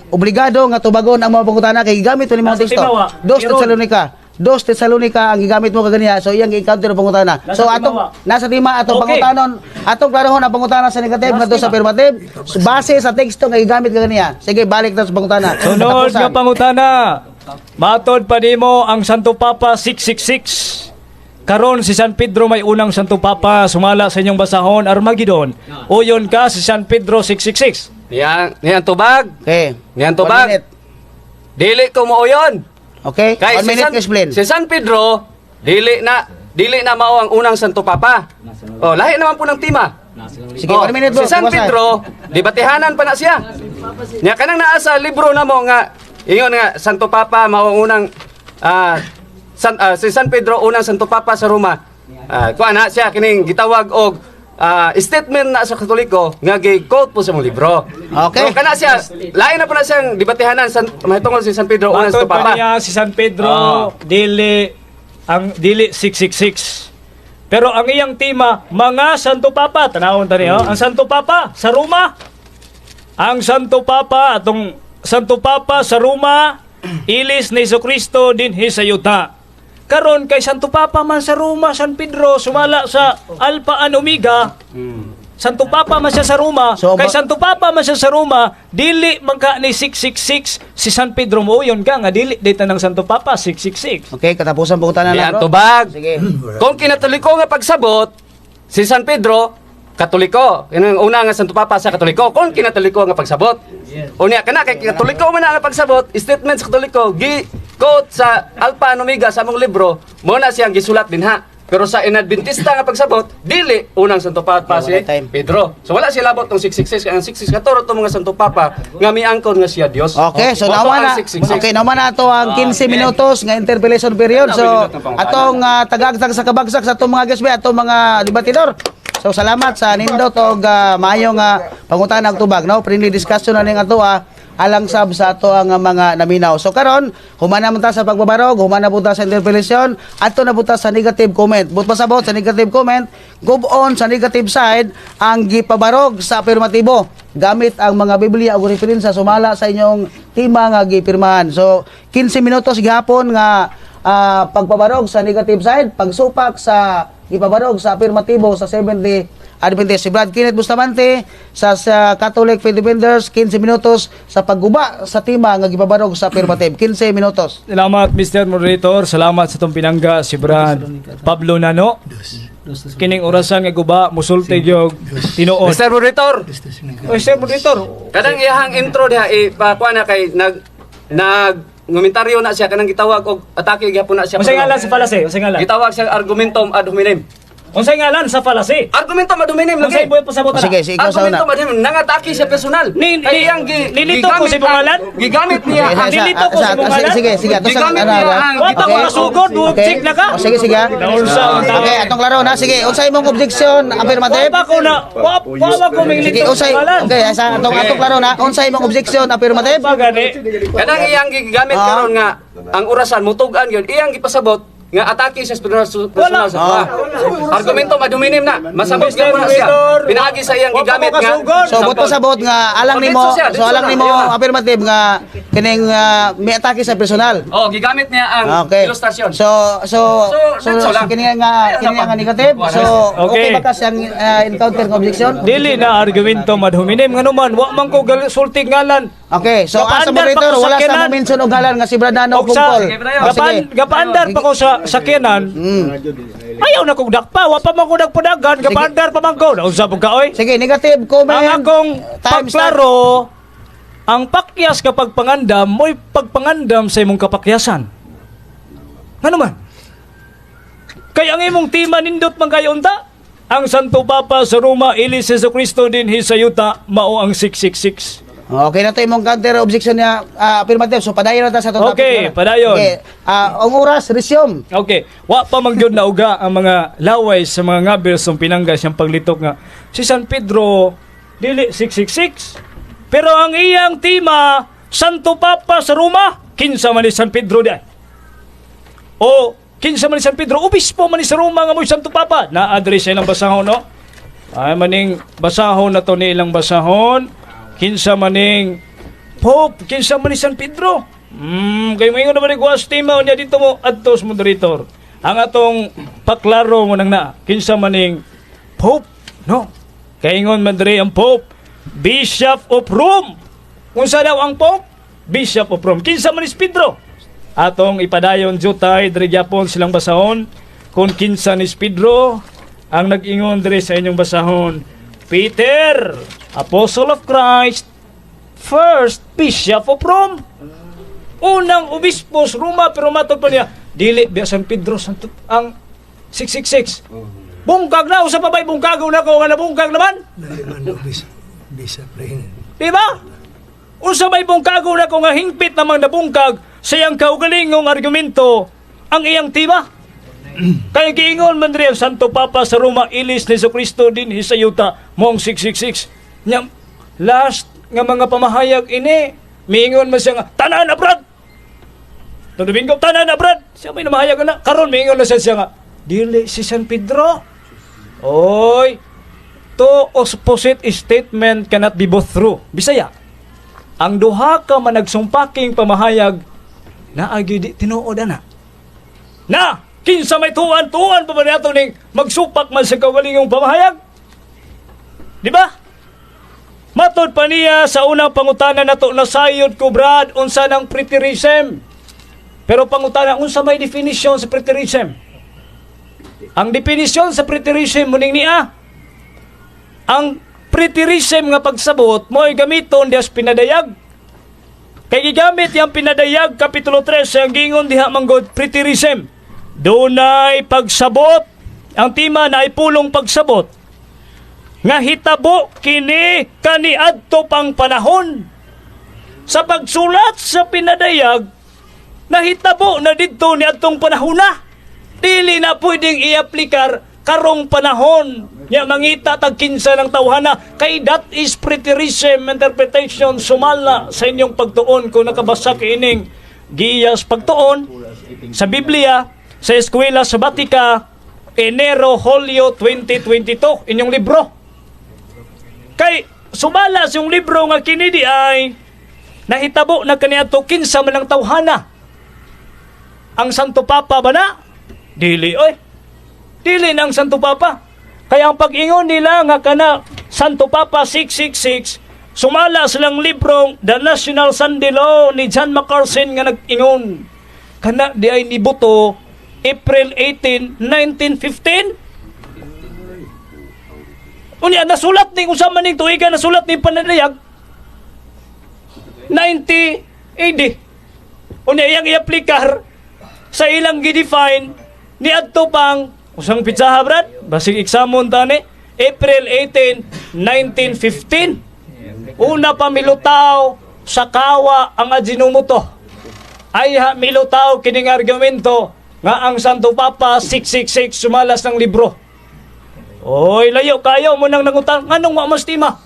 obligado nga tubagon ang mga pangutana kay gigamit nimo ang Nasa teksto. timawa. Dos I-rule. Tesalonica. Dos Tesalonica ang gigamit mo kaganiha. So iyang gi-encounter ang pangutana. Nasa So atong timawa. nasa tima atong pangutanon, atong klarohon ang pangutana sa negative Nasa ngadto sa tima. affirmative base sa teksto nga gigamit kaganiha. Sige, balik ta sa pangutana. Sunod Katapusan. nga pangutana. Matod pa nimo ang Santo Papa 666. Karon si San Pedro may unang Santo Papa sumala sa inyong basahon Armageddon. Uyon ka si San Pedro 666. Niya ang tubag. Okay. Niyan One tubag. minute. Dili ko mooyon. Okay? Kay One si minute San, explain. si San Pedro, dili na mao ang unang Santo Papa. Oh, lahi naman po ng tema. Sige, Oh, one minute bro. si San Tubasa. Pedro, dibatihanan pa na siya. Nya kanang naa sa libro namo nga ingon nga Santo Papa mao ang unang si San Pedro unang Santo Papa sa Roma. Kuan na siya kining gitawag og statement na sa Katoliko nga gi-quote po sa mong libro. Okay. So, kana siya, lain na po na siyang dibatihanan san mahitungod si San Pedro unang Matod Santo pa Papa. niya si San Pedro dili ang dili 666. Pero ang iyang tema, mga Santo Papa, tanawon tani oh, ang Santo Papa sa Roma. Ang Santo Papa atong Santo Papa sa Roma, ilis ni Kristo dinhi sa yuta. Karon kay Santo Papa man sa Roma, San Pedro sumala sa Alpha and Omega. Santo Papa man siya sa Roma. So, Kay Santo Papa man siya sa Roma, dili man ka ni 666 si San Pedro mo yun ka nga dili dito ng Santo Papa 666. Okay, katapusan pangutana na Niya ang bro. tubag. Sige. Kung kinatoliko nga pagsabot, si San Pedro, Katoliko. Yun ang una nga Santo Papa sa Katoliko. Kung kinatoliko nga pagsabot. Unya kana kay Katoliko man na nga pagsabot, statement sa Katoliko gi quote sa Alpha and Omega sa among libro, mo na siyang gisulat dinha. Pero sa Inadventista nga pagsabot, dili unang Santo Papa si Wala time. Pedro. So wala siya labot tong 666 kay ang 664 to mga Santo Papa nga miangkon nga siya Dios. Okay, so Mo to naman ang na 666. okay, naman na ato ang 15 minutos nga interpellation period. So atong tagagtag sa kabagsak sa atong mga guest atong mga debatidor. So salamat sa nindot og maayong pangutana og tubag, no? Friendly discussion na ning ato alang sab sa ato ang mga naminaw. So karon, humana man ta sa pagbabarog, humana po ta sa interpellation, ato na po ta sa negative comment. But pasabot sa negative comment, go on sa negative side ang gipabarog sa afirmatibo gamit ang mga Biblia o referensya sumala sa inyong tema nga gipirmahan. So 15 minutos gihapon nga pagpabarog sa negative side, pagsupak sa gipabarog sa afirmatibo sa 70 Adventist. Si Brad Kenneth Bustamante sa Catholic Faith Defenders, 15 minutos sa pagguba sa tema nga gipabarog sa affirmative. 15 minutos. Salamat Mr. Moderator, salamat sa itong pinangga si Brad Pablo Nano. Kining orasan nga guba musulti gyud tinuod. Mr. Moderator, Mr. Moderator, kanang iyahang intro diha ipakuha na kay nag nag ngomentaryo na siya kanang gitawag og atake gihapon na siya. unsay ngalan sa falase? Unsay ngalan? Gitawag siya argumentum ad hominem. Unsay ngalan sa falase? Argumentum ad hominem Unsay lagi. buhat pasabot na? Sige, sige, ikaw sa una. Argumentum ad hominem nangatake siya personal. Ni- Kay iyang gi, nilito ko gigamit si Bungalan? Gigamit niya Okay, ang Nilito ko sa bungalan? sige, sige. Ato sa Gigamit ano, niya ano. ang- Wa pa ko nasugod, check na ka. O, sige, sige. Naunsa ang tao. Okay, atong klaro na. Sige, unsay imong objection affirmative? Wa pa ko na, wa wa pa ko Sige, minglito sa unsay ngalan. okay, sa atong klaro na. Unsay imong objection affirmative? Pa gani. Kanang iyang gigamit karon nga ang orasan mutugan gyud iyang gipasabot nga atake siya sa personal Wala. personal sa kuha. Argumentum ad hominem na. Masabot Mr. gyud na siya. Moderator, Pinaagi sa iyang wa pa ko gigamit nga. kasugod. So bot pasabot nga alang Oh, nimo, ditso siya, so ditso alang na, nimo ayun na. affirmative nga kining may atake sa personal. Oh, gigamit niya ang Okay. ilustrasyon. So so So, so, that's all so lang. kini nga Ayun kini na pa. nga negative. So okay, Okay. ba ka siyang encounter ng objection? Dili na argumento ad hominem ngano man wa man ko sulti ngalan. Okay, so as a Gapaandar pa moderator, ko sa wala sa sakyanan. mo mention og ngalan nga si Brad Nano Og sa Kungkol. Sige, Brian. Oh, gapan sige. gapaandar pa ko sa sakyanan. Ayaw na kong dakpa, wa pa man ko nagpadagan, gapaandar pa man ko. Naunsa pud ka oy? Sige, negative comment. Ang akong Time start. pagklaro, ang pakyas kapag pangandam, mo'y pagpangandam sa imong kapakyasan. Ano man? Kay ang imong tima nindot man kayo unta. Ang Santo Papa sa Roma, ilis Jesu Cristo dinhi sa yuta, mao ang 666. Okay na to imong counter objection niya, affirmative. So padayon na ta sa atong Okay, topic. Padayon. Okay. Ang oras, resume. Okay, wa pa man gyud nauga ang mga laway sa mga ngabil sa pinangga siyang paglitok nga si San Pedro dili 666. Pero ang iyang tema, Santo Papa sa Roma, kinsa man ni San Pedro di ay? O kinsa man ni San Pedro, obispo man ni sa Roma nga mo'y Santo Papa. Na-address sa ilang basahon, no? Ay maning basahon na to ni ilang basahon. Kinsa maning Pope, kinsa man ni San Pedro. Kay moingon naman ni Guas tema niya dito mo adto sa moderator. Ang atong paklaro mo nang na kinsa maning Pope, no? Kay ingon man diri ang Pope, Bishop of Rome. Unsa daw ang Pope? Bishop of Rome. Kinsa man ni Pedro? Atong ipadayon jutay diri gyapon silang basahon kung kinsa ni Pedro ang nag-ingon diri sa inyong basahon. Peter, Apostle of Christ, first Bishop of Rome. Unang obispo sa Roma, pero matod pa niya, dili biya San Pedro Santo ang 666. Bungkag na usa pa ba'y bungkag na ko nga nabungkag naman? Dili man do bishop rin. Di ba? Unsa may bungkago na ko nga hingpit namang nabungkag sa iyang kaugalingong argumento ang iyang tiba? Kaya giingon man diri ang Santo Papa sa Roma ilis ni Kristo dinhi sa yuta mong 666. Nya last nga mga pamahayag ini miingon man siya nga tanan na, Brad. Tuong Domingo, tanan na, Brad. Siya may namahayag na. Karon miingon na siya, siya nga dili si San Pedro. Oy, two opposite statement cannot be both true. Bisaya. Ang duha ka managsumpaking pamahayag naagi di tinuod ana. Na kinsa may tuan-tuan pa ba nato ning magsupak man sa kaugalingong pamahayag? Di ba? Matod pa niya sa unang pangutana nato, nasayod ko, Brad, unsa nang preterism. Pero pangutana, unsa may definition sa preterism? Ang definition sa preterism muning niya. Ang preterism nga pagsabot mo'y gamiton dias pinadayag. Kay gigamit yang Pinadayag kapitulo 3 ang gingon diha manggod preterism. Dunay pagsabot, ang tema na ay pulong pagsabot nga hitabo kini kaniadto pang panahon. Sa pagsulat sa Pinadayag, nahitabo na didto ni adtong panahon na. Dili na pwedeng i-aplikar karong panahon. Nya mangita tag kinsa ng tawhana kay that is preterism interpretation sumala sa inyong pagtuon kung nakabasa kining giyas pagtuon sa Biblia sa Eskwela Sabatika, Enero Hulyo 2022, inyong libro. Kay sumala sa yung libro nga kini di ay nahitabo na kaniadto, kinsa man ang tawhana? Ang Santo Papa ba na? Dili oy. Dili na ang Santo Papa. Kaya ang pag-ingon nila nga kana Santo Papa 666 sumala silang librong The National Sunday Law ni John MacCarson nga nag-ingon kana di ay nibuto April 18, 1915. Unya nasulat ni unsa man ning tuiga nasulat ni Panadayag? 90 AD. Unya iyang i-aplikar sa ilang gi-define ni adto pang usang pitsaha, Brad, basig examon tani April 18, 1915. Una pa milutaw sa kawa ang Ajinomoto. Ay ha, milutaw kining argumento nga ang Santo Papa 666 sumalas ng libro. Oy, layo kayo mo nang nangutang nganong wa mas tima.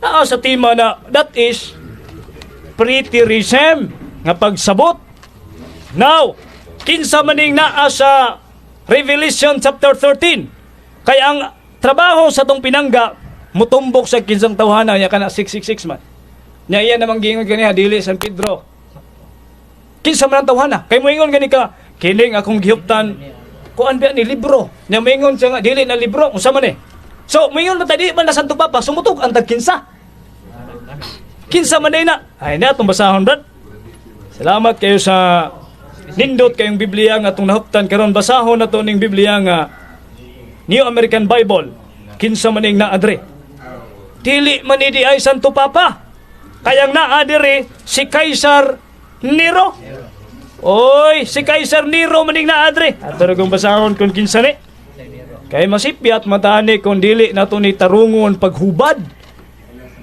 Naa sa tima na that is preterism nga pagsabot. Now, kinsa maning naa sa Revelation chapter 13? Kay ang trabaho sa tong pinangga mutumbok sa kinsang tawhana nya kana 666 man. Nya iya namang giingon kaniya dili San Pedro. Kinsa man ang tawhana? Kay moingon gani ka kining akong gihuptan kuan ba ni libro. Nya moingon siya nga dili na libro, unsa man eh? So moingon man ta di man na Santo Papa, sumutog ang tag kinsa. Kinsa man day na? Ay na atong basahon, Brad. Salamat kayo sa nindot kayong Biblia nga atong nahuptan karon. Basahon nato ning Biblia nga New American Bible. Kinsa man ning naa diri? Dili man ni di ay Santo Papa. Kayang naa diri si Caesar Nero. Oy, si Caesar Nero maning naa diri. Ato ra kong basahon kung kinsa ni. Kay masipyat matani kung dili nato ni tarungon paghubad.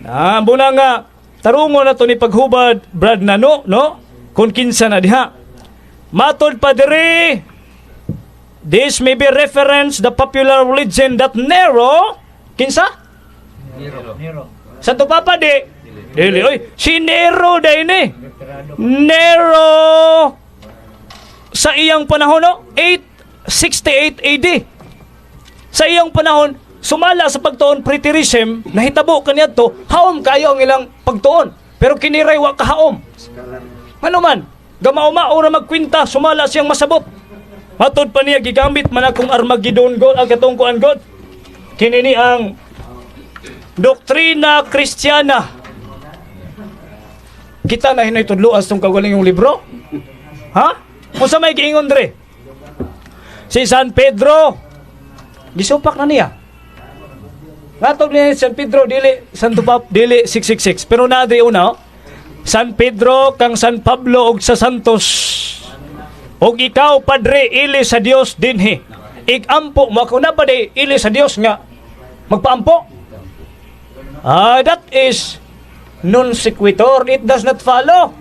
Na buna nga Tarungon na to ni paghubad, Brad Nano, no? Kung kinsa na diha. Matod pa diri, this may be reference the popular religion that Nero, kinsa? Nero. Santo Papa di? Dili, oy, si Nero day ni. Nero sa iyang panahon, no? 868 AD. Sa iyang panahon, sumala sa pagtuon preterism, nahitabo kaniadto, haom kayo ang ilang pagtuon. Pero kiniray wa kahaom. Ano man, gamauma ora magkwinta, sumala siyang masabot. Matod pa niya gigamit man akong Armageddon God, ang katong kuan God. Kini ni ang Doktrina Kristiyana. Kita na hinoy tudloan sa tong kagaling yung libro. Ha? Unsa may giingon dre? Si San Pedro gisupak na niya. Ngatog ni San Pedro dili Santo Pap dili 666 pero naa diri una, oh. San Pedro kang San Pablo og sa Santos og ikaw, padre, ili sa Dios dinhi. Igampo mo ako na pa di ili sa Dios nga magpaampo. Ah, that is non sequitur. It does not follow.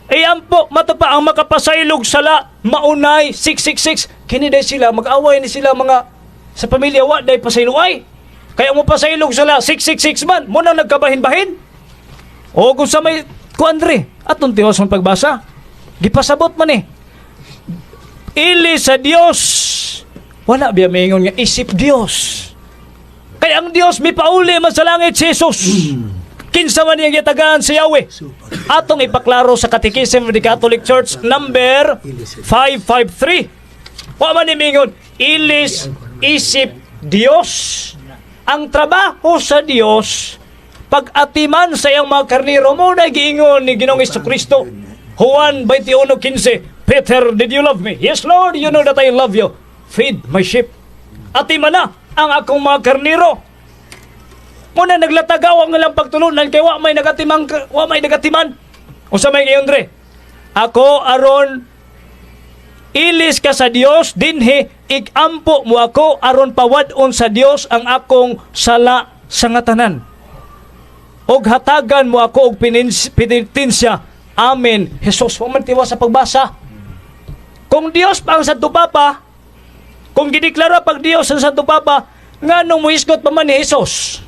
Iampo, mato pa ang makapasaylog sala, maunay, 666. Kini day sila, mag-away ni sila mga sa pamilya, wa day pasayloay. Kaya mo pasaylog sala, 666 man, mo nang nagkabahin-bahin. O kung sa may kuandre, atong tiwas mong pagbasa. Gipasabot man eh. Ili sa Dios. Wala biya maingon nga isip Dios. Kaya ang Dios may pauli man sa langit si Jesus. Kinsa man niyang gitagaan si Yahweh. Atong ipaklaro sa Catechism of the Catholic Church number 553. Wa man ni mingon ilis isip Dios. Ang trabaho sa Dios pag-atiman sa iyang mga karniro mo na giingon ni Ginoong Kristo. Juan 21:15, "Peter, did you love me?" "Yes, Lord, you know that I love you." "Feed my sheep." Atiman na ang akong mga karniro. Muna naglatagaw ang ilang pagtulunan kay wa may nagatiman, wa may nagatiman. Unsa may ngayon dre? Ako aron ilis ka sa Dios dinhi, igampo mo ako aron pawad-on sa Dios ang akong sala sa nga tanan. Og hatagan mo ako og penitensya. Amen. Jesus, wa man tiwas sa pagbasa. Kung Dios pa ang Santo Papa, kung gideklara pag Dios ang Santo Papa, nganong muhisgot pa man ni Jesus?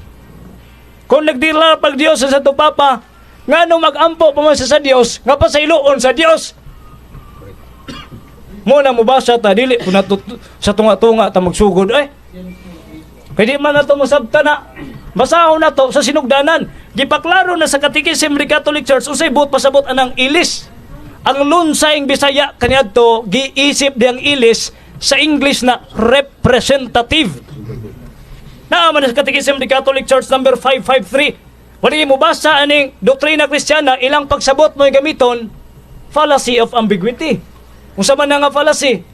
Kung nagdeklara pag Dios ang Santo Papa, nganong magampo pa man siya sa Dios, nga pasayloon sa Dios? Mo na mubasa ta dili kun nato sa tunga-tunga ta magsugod eh. Kay di man nato masabta na. Basahon na to sa sinugdanan. Gipaklaro na sa Catechism of the Catholic Church unsay buot pasabot anang ilis. Ang lunsaing Bisaya kaniadto giisip diyang ilis sa English na representative. Naa man sa Catechism of the Catholic Church number 553. Wala mo basa aning Doktrina Kristiyana, ilang pagsabot mo yung gamiton, fallacy of ambiguity. Unsa man na nga fallacy?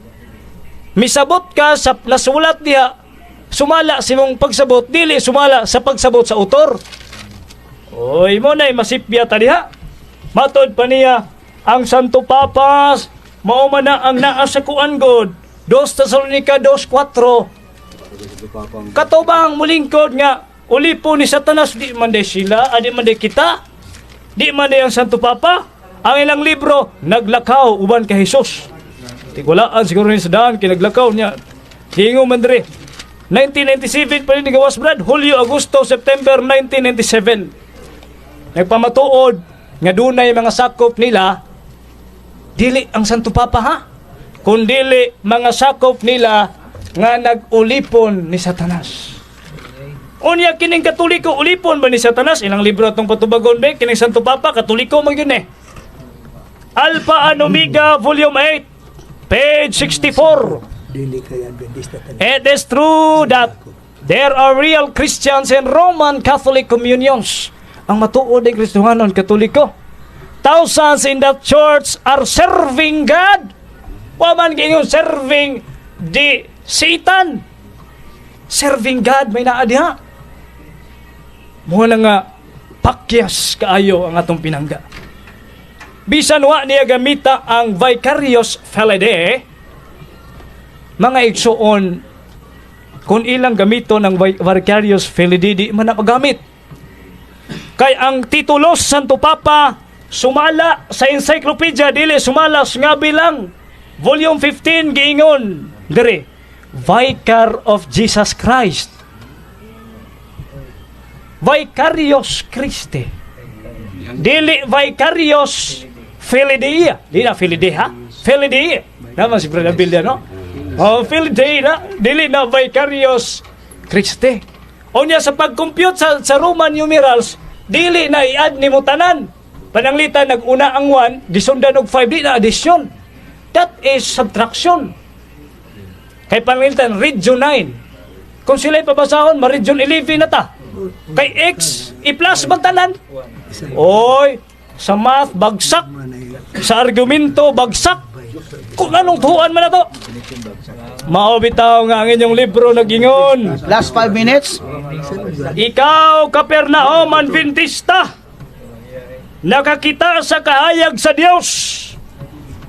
Misabot ka sa nasulat diha, sumala sa imong pagsabot, dili sumala sa pagsabot sa autor. Oy, mo na masipya ta diha. Matod pa niya, ang Santo Papa, mao man na ang naa sa kuan god. 2 Tesalonica 2:4. Katubang mulingkod nga ulipo ni Satanas, di man day sila, adi man day kita. Di man day ang Santo Papa. Ang ilang libro naglakaw uban kay Jesus. Tigulaan siguro ni sa daan kay naglakaw niya. Giingon man diri. 1997 pa rin gawas, Brad, Hulyo, Agosto, September 1997. Nagpamatuod nga dunay mga sakop nila, dili ang Santo Papa ha, kundili mga sakop nila nga nag-ulipon ni Satanas. Unya kining Katoliko ulipon ba ni Satanas? Ilang libro atong patubagon be kining Santo Papa Katoliko man yun eh. Alpha and Omega Volume 8 page 64. Dili kay Adventista tanan. It is true that there are real Christians in Roman Catholic communions. Ang matuod ay Kristohanon Katoliko. Thousands in that church are serving God. Wa man giingon serving the Satan. Serving God may naa diha. Mo na nga pakyas kaayo ang atong pinangga. Bisan wa niya gamita ang Vicarius Filii, mga igsuon, kung ilang gamito ng Vicarius Filii, di man na magamit. Kay ang titulo sa Santo Papa sumala sa encyclopedia, dili sumala sa ngabi lang. Volume 15, giingon diri, Vicar of Jesus Christ. Vicarius Christi. Dili Vicarius Filii Dei. Di na Filii Dei ha? Filii Dei. Naman si Brother Bill, no? Oh, Filii Dei na. Dili na Vicarius Christi. Unya sa pag-compute sa Roman numerals, dili na i-add nimo tanan. Pananglitan nag-una ang 1, gisundan og 5, di na addition. That is subtraction. Kay pananglitan region 9. Kung sila'y pabasahon, ma-region 11 na ta. Kay X, i-plus man tanan. Oy, sa math, bagsak. Sa argumento, bagsak. Kung anong tuan man na to. Mao bitaw nga ang inyong libro nagingon. Last 5 minutes. Ikaw, Capernaum Adventista, nakakita sa kahayag sa Dios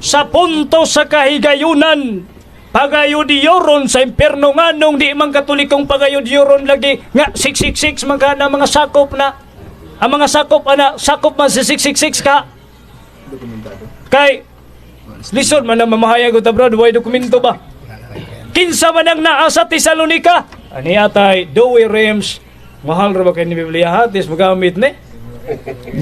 sa punto sa kahigayunan, pagayudioron sa impierno. Nganong di man Katolikong pagayudioron lagi nga 666 man ka na mga sakop na ang mga sakop ana, sakop man si 666 ka, kay lisod man na mamahayag og brad, way dokumento ba? Kinsa man ang naa sa Tesalonica ani atay Douay Rheims? Mahal ra ba kay ni Biblia hatis magamit ni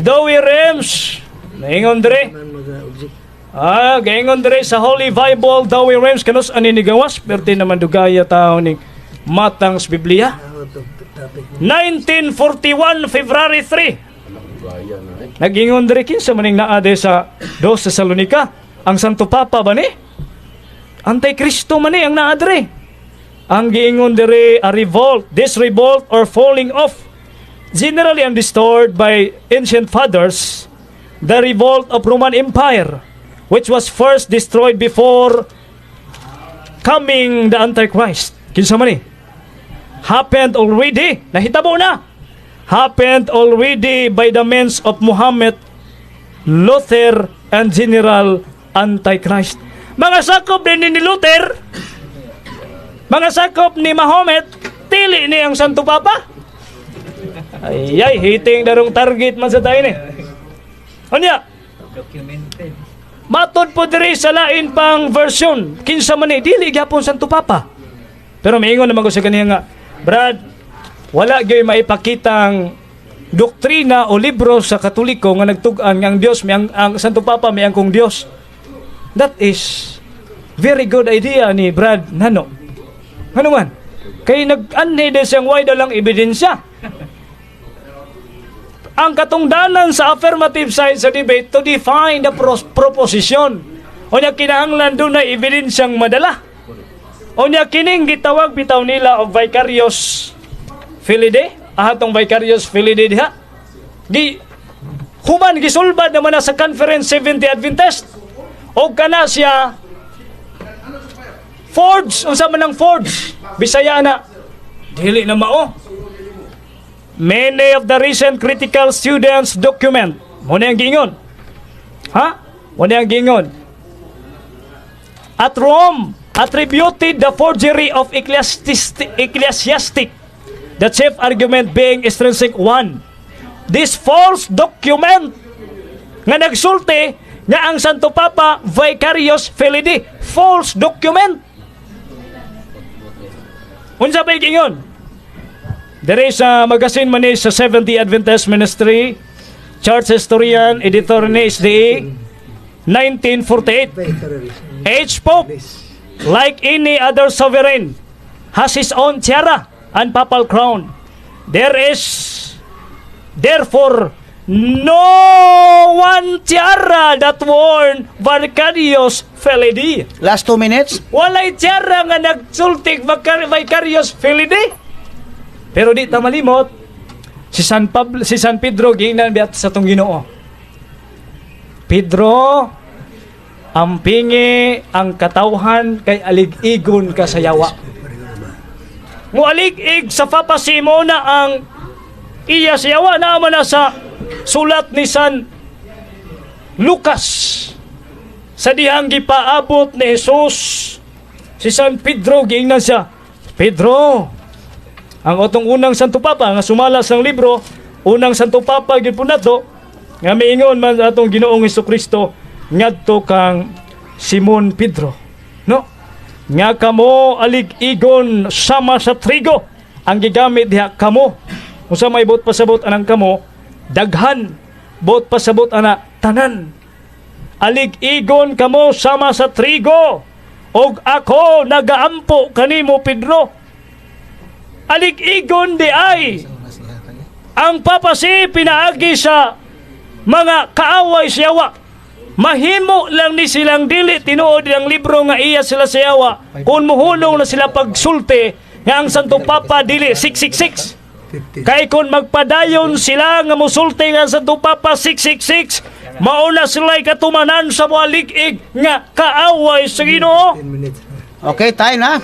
Douay Rheims? Naingon dire. Man mga object. Ah, gaingon dire sa Holy Bible Douay Rheims, kanus ani ni gawas perti naman dugaya tao ning matang sa Biblia. Out of topic. 1941 February 3. Nagingon dire, kinsa maning naa de sa Dos Tesalonica? Ang Santo Papa ba ni? Antikristo man ni ang naa dire. Ang giingon dire, a revolt, this revolt or falling off, generally understood by ancient fathers, the revolt of Roman Empire, which was first destroyed before coming the Antichrist. Kinsa man ni? Happened already. Nahitabo na. Happened already by the means of Muhammad, Luther, and General Antichrist. Mga sakop din ni Luther, mga sakop ni Mahomet, dili ni ang Santo Papa. Ay, ay, hitting darong target man sa tayo ni. Unya, Documented. Matod po diri sa lain pang version, kinsa man ni, dili gyapon Santo Papa. Pero miingon naman ko sa kaniya nga, "Brad, wala gyud maipakitang doktrina o libro sa Katoliko nga nagtug-an nga ang Dios may ang Santo Papa may angkong Dios." That is very good idea ni Brad Nano. Ano man? Kay nag-anhi din siyang way dalang ebidensya. Ang katungdanan sa affirmative side sa debate, to define the proposition. Unya kinahanglan doon na ebidensyang madala. Unya kining gitawag bitaw nila og Vicarius Filii Dei, ahatong Vicarius Filii Dei diha. Gi human gisulbad naman na sa Conference 70 Adventist. Og kana siya forge, unsa man ang forge? Bisaya na. Dili na mao. Many of the recent critical students document. Mo na ang giingon. Ha? Mo na ang giingon. At Rome attributed the forgery of ecclesiastic, the chief argument being extrinsic one. This false document nga nagsulti nga ang Santo Papa Vicarius Filii Dei, false document. Unsa ba giingon? There is a magazine man ni sa 70 Adventist Ministry, Church Historian, editor ni SDA, 1948. Each Pope, like any other sovereign, has his own tiara and papal crown. There is, therefore, no one tiara that worn Vicarius Filii Dei. Last 2 minutes. Walay tiara nga nagsultig Vicarius Filii Dei. Pero di ta malimot, si San Pablo, si San Pedro giingnan biya sa tong Ginoo. "Pedro, ampingi ang katawhan kay alig-igon ka sa yawa." Mualig-ig sa papacy mo na ang iya sa yawa na man na sa sulat ni San Lucas. Sa dihang gipaabot ni Jesus si San Pedro, giingnan siya, "Pedro," ang otong unang Santo Papa nga sumala sa libro, Unang Santo Papa gyud po nato nga miingon man sa atong Ginoong Kristo ngadto kang Simon Pedro, no? Nga kamo alig-igon sama sa trigo. Ang gigamit diha, kamo. Unsa may buot pasabot anang kamo? Daghan. Buot pasabot ana, tanan. Alig-igon kamo sama sa trigo. Og ako nagaampo kanimo, Pedro. Alig-igon di ay ang papacy pinaagi sa mga kaaway sa yawa. Mahimo lang ni silang dili tinuod ang libro nga iya sila sa yawa kung muhulong na sila pagsulti nga ang Santo Papa dili 666. 50. Kay kung magpadayon sila nga musulti nga ang Santo Papa 666, mauna sila'y katumanan sa mga lig-ig nga kaaway sa Ginoo. 10 minutes. Okay, time na.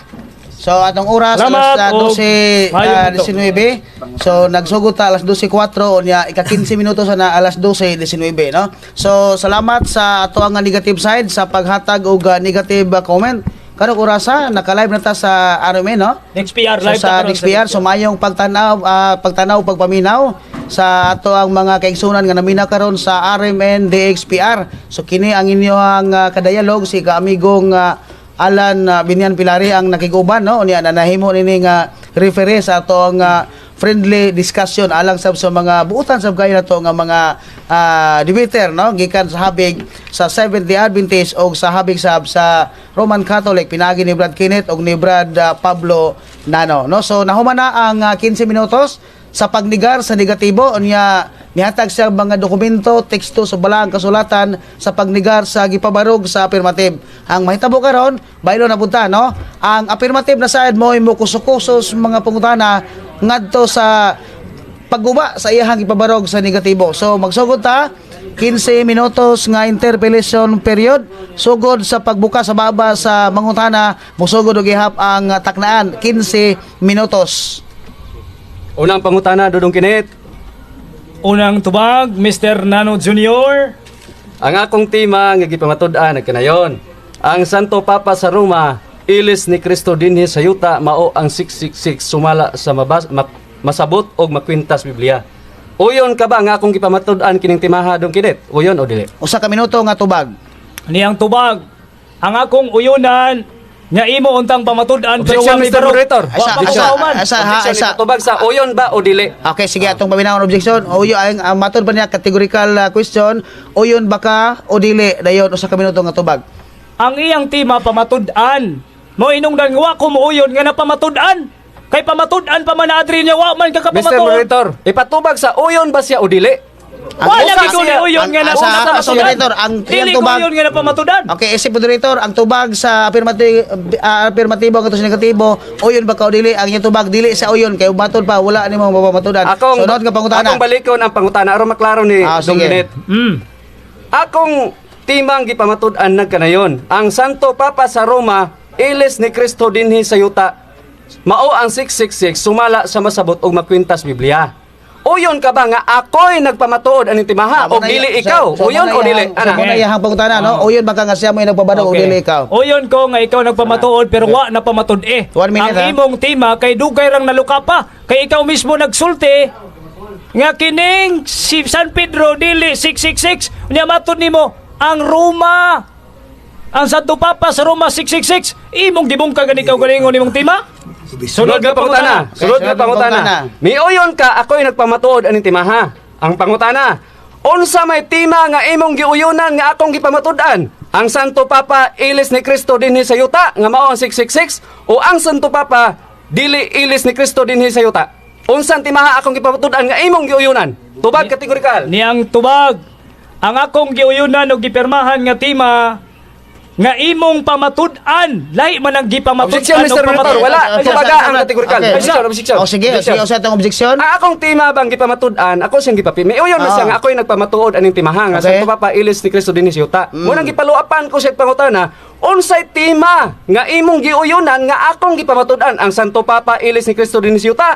So atong oras Salamat, alas og 12 maayong buntag. 19. So nagsugod ta alas 12:04, unya ika 15 minuto sa na alas 12:19, no. So salamat sa ato ang negative side sa paghatag og negative comment. Karong orasa naka-live na ta sa RMN, no? DXPR So, live sa ta karon. DXPR, so mayong pagtanaw, pagtanaw, pagpaminaw sa ato ang mga kaigsunan nga naminaw karon sa RMN DXPR. So kini ang inyong kadayalog, si kaamigong Alan Binyan Pilari ang nakiguban, no? Unya na nahimo nini nga referee sa ato ang friendly discussion alang sab sa mga buutan sab kayo nato nga mga debater, no, gikan sa habig sa Seventh Day Adventist o sa habig sab sa Roman Catholic, pinagi ni Brad Kenneth og ni Brad Pablo Nano, no. So nahuman na ang 15 minutos sa pagnigar sa negatibo. Unya nihatag siya mga dokumento, teksto sa balaang kasulatan sa pagnigar sa gipabarog sa affirmative. Ang mahitabo karon, baylo na punta, no, ang affirmative na side mo mo kuso-kuso sa mga pangutana ngadto sa pagguba sa iyahang ipabarog sa negatibo. So magsugod ta, 15 minutos nga interpellation period, sugod sa pagbuka sa baba sa mangutana, mosugod og gihap ang taknaan, 15 minutos. Unang pangutana, Dudong Kinit. Unang tubag, Mr. Nano Jr. Ang akong tema nga gipamatud-an nagkanayon. Ang Santo Papa sa Roma, ilis ni Kristo dinhi sa yuta, mao ang 666 sumala sa masabot og makwintas Biblia. Uyon ka ba nga akong gipamatud-an kining timaha, Dong Kinit? Uyon o dili? 1 ka minuto nga tubag. Niyang tubag. Ang akong uyunan nga imo untang pamatud-an pero Objection, wa may Mr. barog. Moderator. Wa pa kauman. Asa, ha, Objection, asa. ipatubag sa uyon ba o dili? Okay, sige, atong paminawon objection. Uyo ang matod pa niya categorical question. Uyon ba ka o dili? Dayon 1 ka minuto nga tubag. Ang iyang tema pamatud-an. Mo inungdan nga wa ko muuyon nga napamatud-an. Kay pamatud-an pa man na adri niya, wa man Mr. kakapamatuod. Moderator, ipatubag sa uyon ba siya o dili? Wala Ang- gid ko ni uyon nga ang- sa napamatud-an. moderator, ang Dili iyang ko tubag. uyon nga napamatud-an. Okay, isip moderator, ang tubag sa affirmative, affirmatibo ngadto sa negatibo, uyon ba ka o dili? Ang iyang tubag, dili sa uyon kay matod pa wala nimo mapamatudan. Akong Sunod nga pangutana. Akong balikon ang pangutana aron maklaro ni Ah, Dong sige. Kinit. Akong timang gipamatud-an nagkanayon. Ang Santo Papa sa Roma, ilis ni Kristo dinhi sa yuta. Mao ang 666 sumala sa masabot og makwintas Biblia. Uyon ka ba nga ako'y nagpamatuod aning timaha Ah, o dili ikaw? Uyon o dili? Ana. Ana. Mo na iyang pangutana, no? Uyon ba ka nga siya mo nagpabado o dili ikaw? Uyon ko nga ikaw nagpamatuod pero wa na pamatud eh. One minute, Ang ha? imong tema kay dugay rang naluka pa. Kay ikaw mismo nagsulti nga kining si San Pedro dili 666. Unya matud nimo ang Roma, ang Santo Papa sa Roma 666. Imong gibungkag gani ikaw galingon imong tema. Sunod nga pangutana. Okay, Sunod nga sunod nga pangutana. pangutana. Miuyon ka ako'y nagpamatuod aning timaha. Ang pangutana, unsa may tima nga imong giuyunan nga akong gipamatud-an? Ang Santo Papa ilis ni Kristo dinhi sa yuta nga mao ang 666 o ang Santo Papa dili ilis ni Kristo dinhi sa yuta? Unsang timaha akong gipamatud-an nga imong giuyunan? Tubag kategorikal. Niyang tubag. Ang akong giuyunan og gipirmahan nga tema nga imong pamatud-an, lahi man ang gipamatud-an Objection, og Mr. Moderator. pamatud-an. Wala. Okay, Tubaga okay, ang kategorikal. okay. Objection, objection. O sige, Objection. sige, usa atong objection. Ang akong tema bang gipamatud-an, ako siyang gipapi. May uyon na siya nga ako'y nagpamatuod aning timaha nga Santo Papa ilis ni Kristo dinhi sa yuta. Mo nang gipaluapan ko siya pangutana, unsay tema nga imong giuyunan nga akong gipamatud-an, ang Santo Papa ilis ni Kristo dinhi sa yuta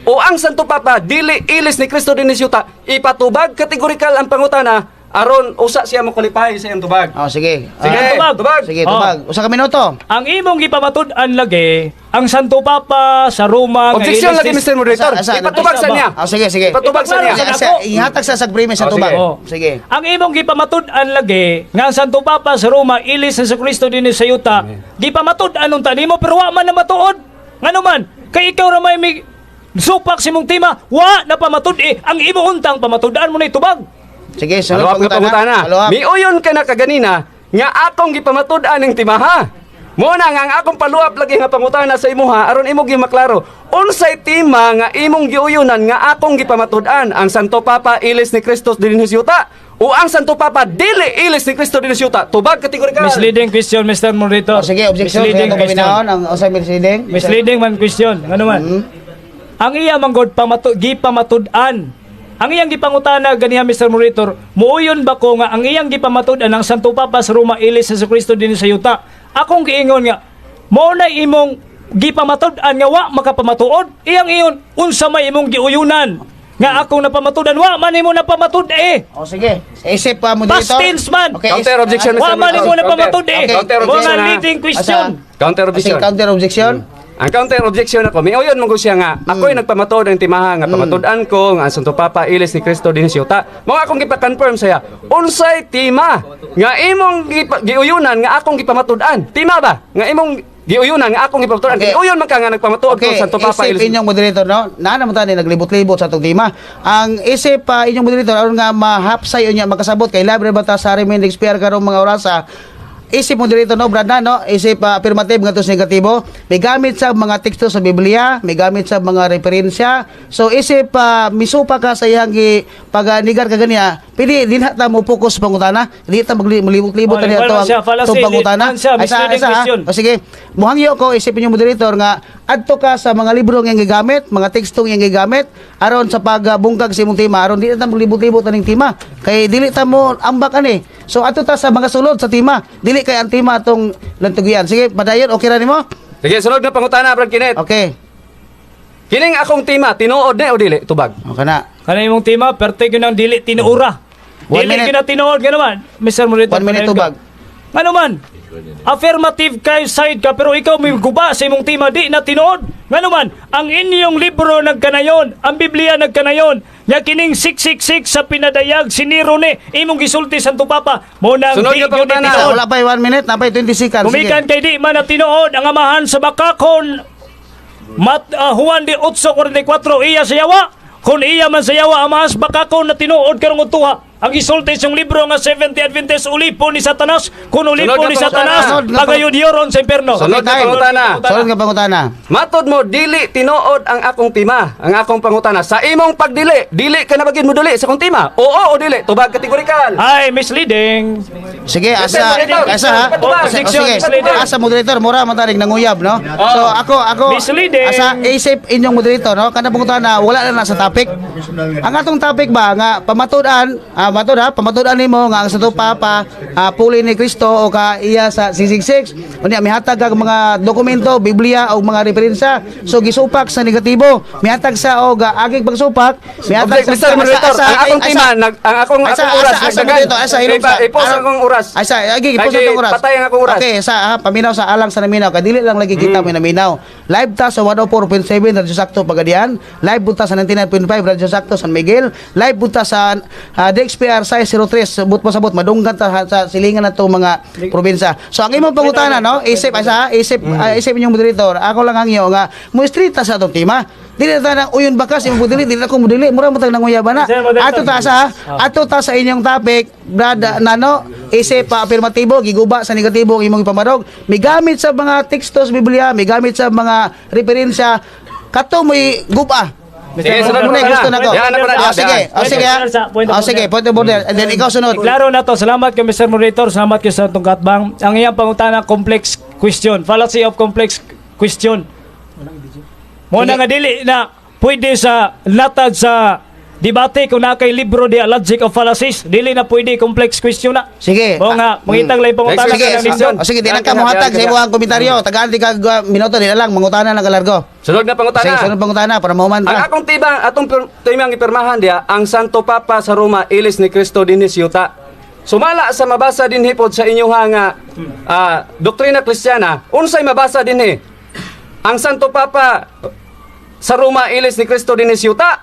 o ang Santo Papa dili ilis ni Kristo dinhi sa yuta? Ipatubag kategorikal ang pangutana. Aron usa siya mo qualify sa iyang tubag. Oh, sige. Sige, Ah, tubag. tubag. sige, tubag. Usa ka minuto. Ang imong gipamatud-an lagi ang Santo Papa sa Roma nga Objection ilis lagi, ni- Mr. Moderator. Asa- asa- Ipatubag sa asa ba? niya. Oh, sige, sige. Ipatubag sa niya. Ipatubag Sa, ako. ihatag sa sag premise sa Oh, tubag. sige. Oh. Sige. Ang imong gipamatud-an lagi nga ang Santo Papa sa Roma ilis ni Kristo dinhi sa yuta. Gipamatud-an unta nimo pero wa man na matuod. Ngano man kay ikaw ra may supak sa imong tema, wa na pamatud-i ang imo untang pamatud-an mo na itubag. Sige, sunod Follow up nga pangutana. Follow up. Miuyon ka na kaganina nga akong gipamatud-an ning timaha. Mo na nga ang akong paluap lagi nga pangutana sa imuha aron imo gyud maklaro. Unsay tema nga imong giuyunan nga akong gipamatud-an, ang Santo Papa ilis ni Kristo dinhi sa yuta o ang Santo Papa dili ilis ni Kristo dinhi sa yuta? Tubag kategorikal. Misleading question, Mr. Moderator. Oh, sige, objection. Misleading Misleading question. question. Ang usay misleading. Misleading man question. Ngano man? Ang iya manggod gipamatud-an. Ang iyang gipangutana ganiha, Mr. Moderator, muuyon ba ko nga ang iyang gipamatud-an ang Santo Papa sa Roma ilis sa Kristo dinhi sa yuta? Akong giingon nga mao na imong gipamatud-an nga wa makapamatuod. Iyang iyon unsa may imong giuyunan nga akong napamatud-an, wa man imo napamatud eh. Oh, sige. Isip pa moderator. Past tense man. Okay, Counter objection, Mr. Wa man imo Moderator. napamatud eh. Counter Mo objection, nga ha? leading question. Counter objection. Sige, counter objection. Ang counter objection ako, may uyon man siya nga, ako'y nagpamatuod ng timaha nga pamatud-an ko nga ang Santo Papa ilis ni Kristo dinhi sa yuta. Mao akong gipa-confirm saya, unsay tema nga imong giuyunan nga akong gipamatud-an? Tema ba? Nga imong giuyunan nga akong gipamatud-an? Okay. Giuyon man ka nga nagpamatuod ko Okay, Santo Papa isip ilis. inyong moderator, no? Naa naman tani naglibot-libot sa atong tema. Ang isip pa inyong moderator aron nga mahapsay unya makasabot kay libre ba ta sa Remendix PR karong mga orasa. Isip moderator, no, brad na, no, isip affirmative ngadto sa negatibo, may gamit sa mga teksto sa Biblia, may gamit sa mga referensya. So isip misupa ka sa iyang gi pag-nigar ka ganiya, pili dinha ta mo focus sa pangutana, di ta maglibot-libot Oh, ta niya wala ato ang siya, fallacy, atong pangutana. di- siya, Ay, sa- misleading ay, sa, ha? question. O sige, muhangyo ko isip inyong moderator nga adto ka sa mga libro nga iyang gigamit, mga teksto nga iyang gigamit aron sa pagbungkag sa imong tema, aron di ta maglibot-libot aning tema kay dili ta mo ambak ani. So adto ta sa mga sulod sa tema, dili kay ang tema atong lantugian. Sige, padayon, okay ra nimo? Sige, sunod na pangutana, Brad Kinet. Okay. Kining akong tema, tinuod na o dili? Tubag. Okay na. Kana imong tema, perte gyud ang dili tinuura. One Dili minute. gyud na tinuod nga naman, Mr. Moderator. 1 minute padayon ka. tubag. Ngano man? Affirmative kay side ka pero ikaw may guba sa imong tema, di na tinuod. Ngano man, ang inyong libro nagkanayon, ang Biblia nagkanayon, nga kining 666 sa pinadayag si Nero ni imong gisulti Santo Papa. Mo nang Sunod di nga gyud ni pangutana. Isa, tinuod. wala pa 1 minute, napay 20 seconds. Sige. Gumikan kay di man na tinuod ang amahan sa bakakon. Mat Juan di 8:44 iya sa yawa. Kung iya man sa yawa amahan sa bakakon na tinuod karong utuha. Ang gisulti sa libro nga 70 Adventist ulipo ni Satanas, kun ulipo Sunod ni na Satanas, pangutana. Sunod na pagayod yoron sa impierno. Sunod na time. pangutana. Sunod nga pangutana. Matod mo, dili tinuod ang akong tema, ang akong pangutana. Sa imong pagdili, dili ka na bagid mo duli sa akong tema. Oo o dili? Tubag kategorikal. Ay, misleading. Sige, asa Moderator. asa ha. Patubag. O, sige, Misleading. asa moderator mura man tanig nanguyab, no? So ako Misleading. asa isip inyong moderator, no? Kada pangutana wala na na sa topic. Ang atong topic ba nga pamatud-an, matud ha, pamatud-an nimo nga ang Santo Papa puli ni Kristo o ka iya sa 666. Unya mihatag kag mga dokumento, Biblia o mga referensya. So gisupak sa negatibo, mihatag sa og agig pagsupak, mihatag Object, Mr. Moderator, ang akong tema, ang akong Asa, akong oras asa, asa, nagdagan. moderator, asa, hilom sa. Ipos ang akong oras. Asa, agi, ipos Kay ang oras. patay ang akong oras. Okay, sa ha, paminaw sa alang sa naminaw. Kay dili lang lagi kita may naminaw. Live ta sa 104.7 Radyo Sakto Pagadian. Live punta sa 99.5 Radyo Sakto San Miguel. Live punta sa DXPR size 03 sabot pa sabot madunggan ta sa silingan na mga probinsya. So ang imong pangutana, no, isip asa, isip isip inyong moderator. Ako lang ang iyo nga muestrita sa atong tema. Dili na ta nang uyon bakas imong dili dili na ko modili mura mo tag nanguyaba na. Sir, moderator. Ato ta sa ato ta sa inyong topic, Brad Nano, isip pa afirmatibo, giguba sa negatibo ang imong ipamarog. Migamit sa mga teksto sa Biblia, migamit sa mga referensya, kato mo'y guba. Sige, sunod Muna na. gusto na ko. Yan, ako na. Ah, sige, ah, sige. Point of order, point of Ah, sige, order. point of order. And then ikaw sunod. Klaro na to. Salamat kay Mr. Moderator. Salamat kay sa atong katbang. Ang iyang pangutana, complex question. Fallacy of complex question. Mo na nga dili na pwede sa latad sa debate kung naa kay libro di Logic of Fallacies. Dili na pwede complex question na. Sige. Mo nga mangitag lang pangutana Next Sige, ka ng question. oh, sige, di lang ka mohatag sa imong komentaryo. Tagaan di ka minuto, di na lang mangutana lang kalargo. Sunod na pangutana. Sige, sunod pangutana para mahuman Ang ta. akong tiba, atong timang ipirmahan diya, ang Santo Papa sa Roma, ilis ni Kristo dinhi sa yuta. Sumala sa mabasa dinhi pod sa inyo ha nga doktrina Kristiyana, unsay mabasa dinhi? Ang Santo Papa sa Roma ilis ni Kristo dinhi siyuta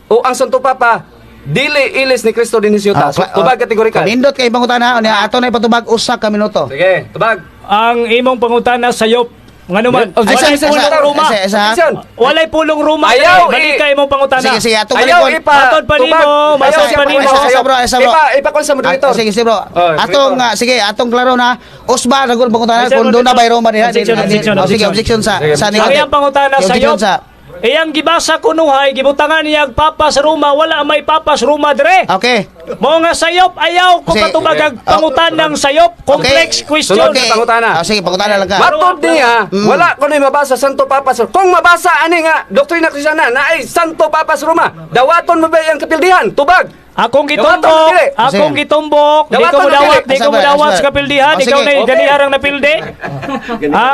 o ang Santo Papa dili ilis ni Kristo dinhi siyuta? So, tubag kategorikal. Nindot kay pangutana unya ato na ipatubag usa ka minuto. Sige, tubag. Ang imong pangutana sayop. Ngano man? Ay, Walay pulong Roma. Isa, isa. Objection. Walay pulong Roma. Ayaw, Balik ka imong pangutana. Sige, sige, atong Ayaw balikon. ipa Matod pa nimo, tubag. matod Ayaw pa siya nimo. pa- Isa, bro, isa, bro. Ipa ipakon sa moderator. Ah, sige, sige, bro. Oh, Atong moderator. sige, atong klaro na usba ra gud pangutana Objection, kung doon na bay Roma diha. objection, objection, Oh, sige, objection. objection sa Sige, sa Ang negative. iyang pangutana Objection sayop. sa Iyang gibasa kunuhay, gibutangan niya ang Papa sa Roma, wala may Papa sa Roma dre. Okay. Mo nga sayop, ayaw ko Sige. patubag ang pangutanang sayop. Complex question. Sunod. Okay. Pangutana. Oh, sige, pangutana lang ka. Matod niya, wala ko na mabasa Santo Papa sa Kung mabasa ani nga doktrina Kristiyana na ay Santo Papa sa Roma, dawaton mo ba ang kapildihan? Tubag. Akong Dawaton, gitumbok, dili. akong Sige. gitumbok, di ko Dawaton, mudawat, dili. di ko Asa ba, mudawat asa sa ba? kapildihan, Oh, ikaw sige. na Okay. ganiharang napildi. Ha?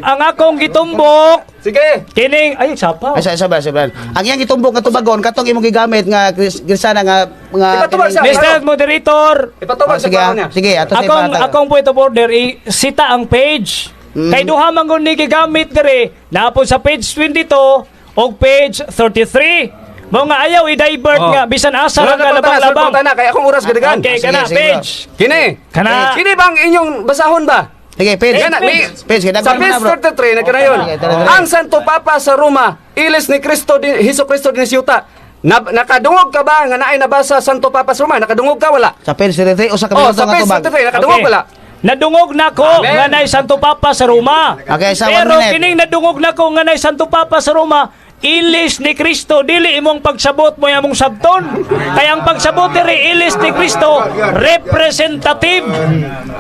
Ang akong gitumbok Sige. kining ay sapa. Ay, sa ba, sa ba. Ang iyang gitumbok nga tubagon katong imong gigamit nga Kristiyana nga nga Ipatubag sa- Mr. Moderator, Ipatubag Oh, sa sige, klaro ah. niya. Sige, ato sa akong ipahatag. akong point of order i-sita ang page. Kay duha man gud ni gigamit dire, naapon sa page 22 og page 33. Mo nga ayaw i-divert Oh. nga bisan asa ra Sunod ka na pangutana, sunod labang-labang. pangutana, kay akong oras gadagan. Okay, Sige, kana sige, bro. page. Kini. Kana. Kini bang inyong basahon ba? Sige, page. Kana, may- Page, kay Sa daghan mo page na, bro. 33 na kanayon. Sige, 33. Ang Santo Papa sa Roma, ilis ni Kristo din Hesus Kristo din siyuta. Na, nakadungog ka ba nga naay nabasa Santo Papa sa Roma? Nakadungog ka wala? Sa page 33 usa ka Oh, minuto sa nga page tubag. 33 nakadungog wala? Nadungog nako Amen. nga nay Santo Papa sa Roma. Okay, sa one Pero minute. kining nadungog nako nga nay Santo Papa sa Roma, ilis ni Kristo dili imong pagsabot mo among sabton. Kaya ang pagsabot diri ilis ni Kristo representative.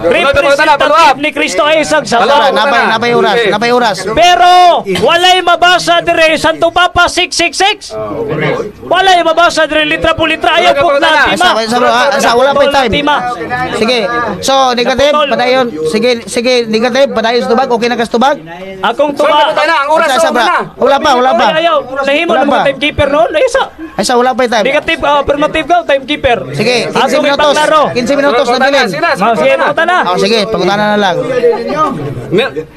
Representative ni Kristo ay isang Wala, sabaw. napay napay oras, Okay. napay oras. Pero walay mabasa dire Santo Papa 666. Walay mabasa dire litra po litra ayaw po na Asa, tima. asa, bro, ah, asa, wala pa time. Tima. Sige. So, negative, Naputol. padayon. Sige, sige, negative, padayon sa tubag. Okay na ka sa tubag? Akong Sunod tuba. na pangutana, ang oras Asa, asa, sa bro? na. Wala pa, wala pa. Ay, ayaw. Nahimo Wala ng mga pa. timekeeper noon. Ay, isa. Asa, wala pa time. Negative, affirmative ka, timekeeper. Sige, 15 Ako may minutos. panglaro. 15 minutos na bilin. Sina, Ma, sige, pangutana. Oh, sige, pangutana na lang.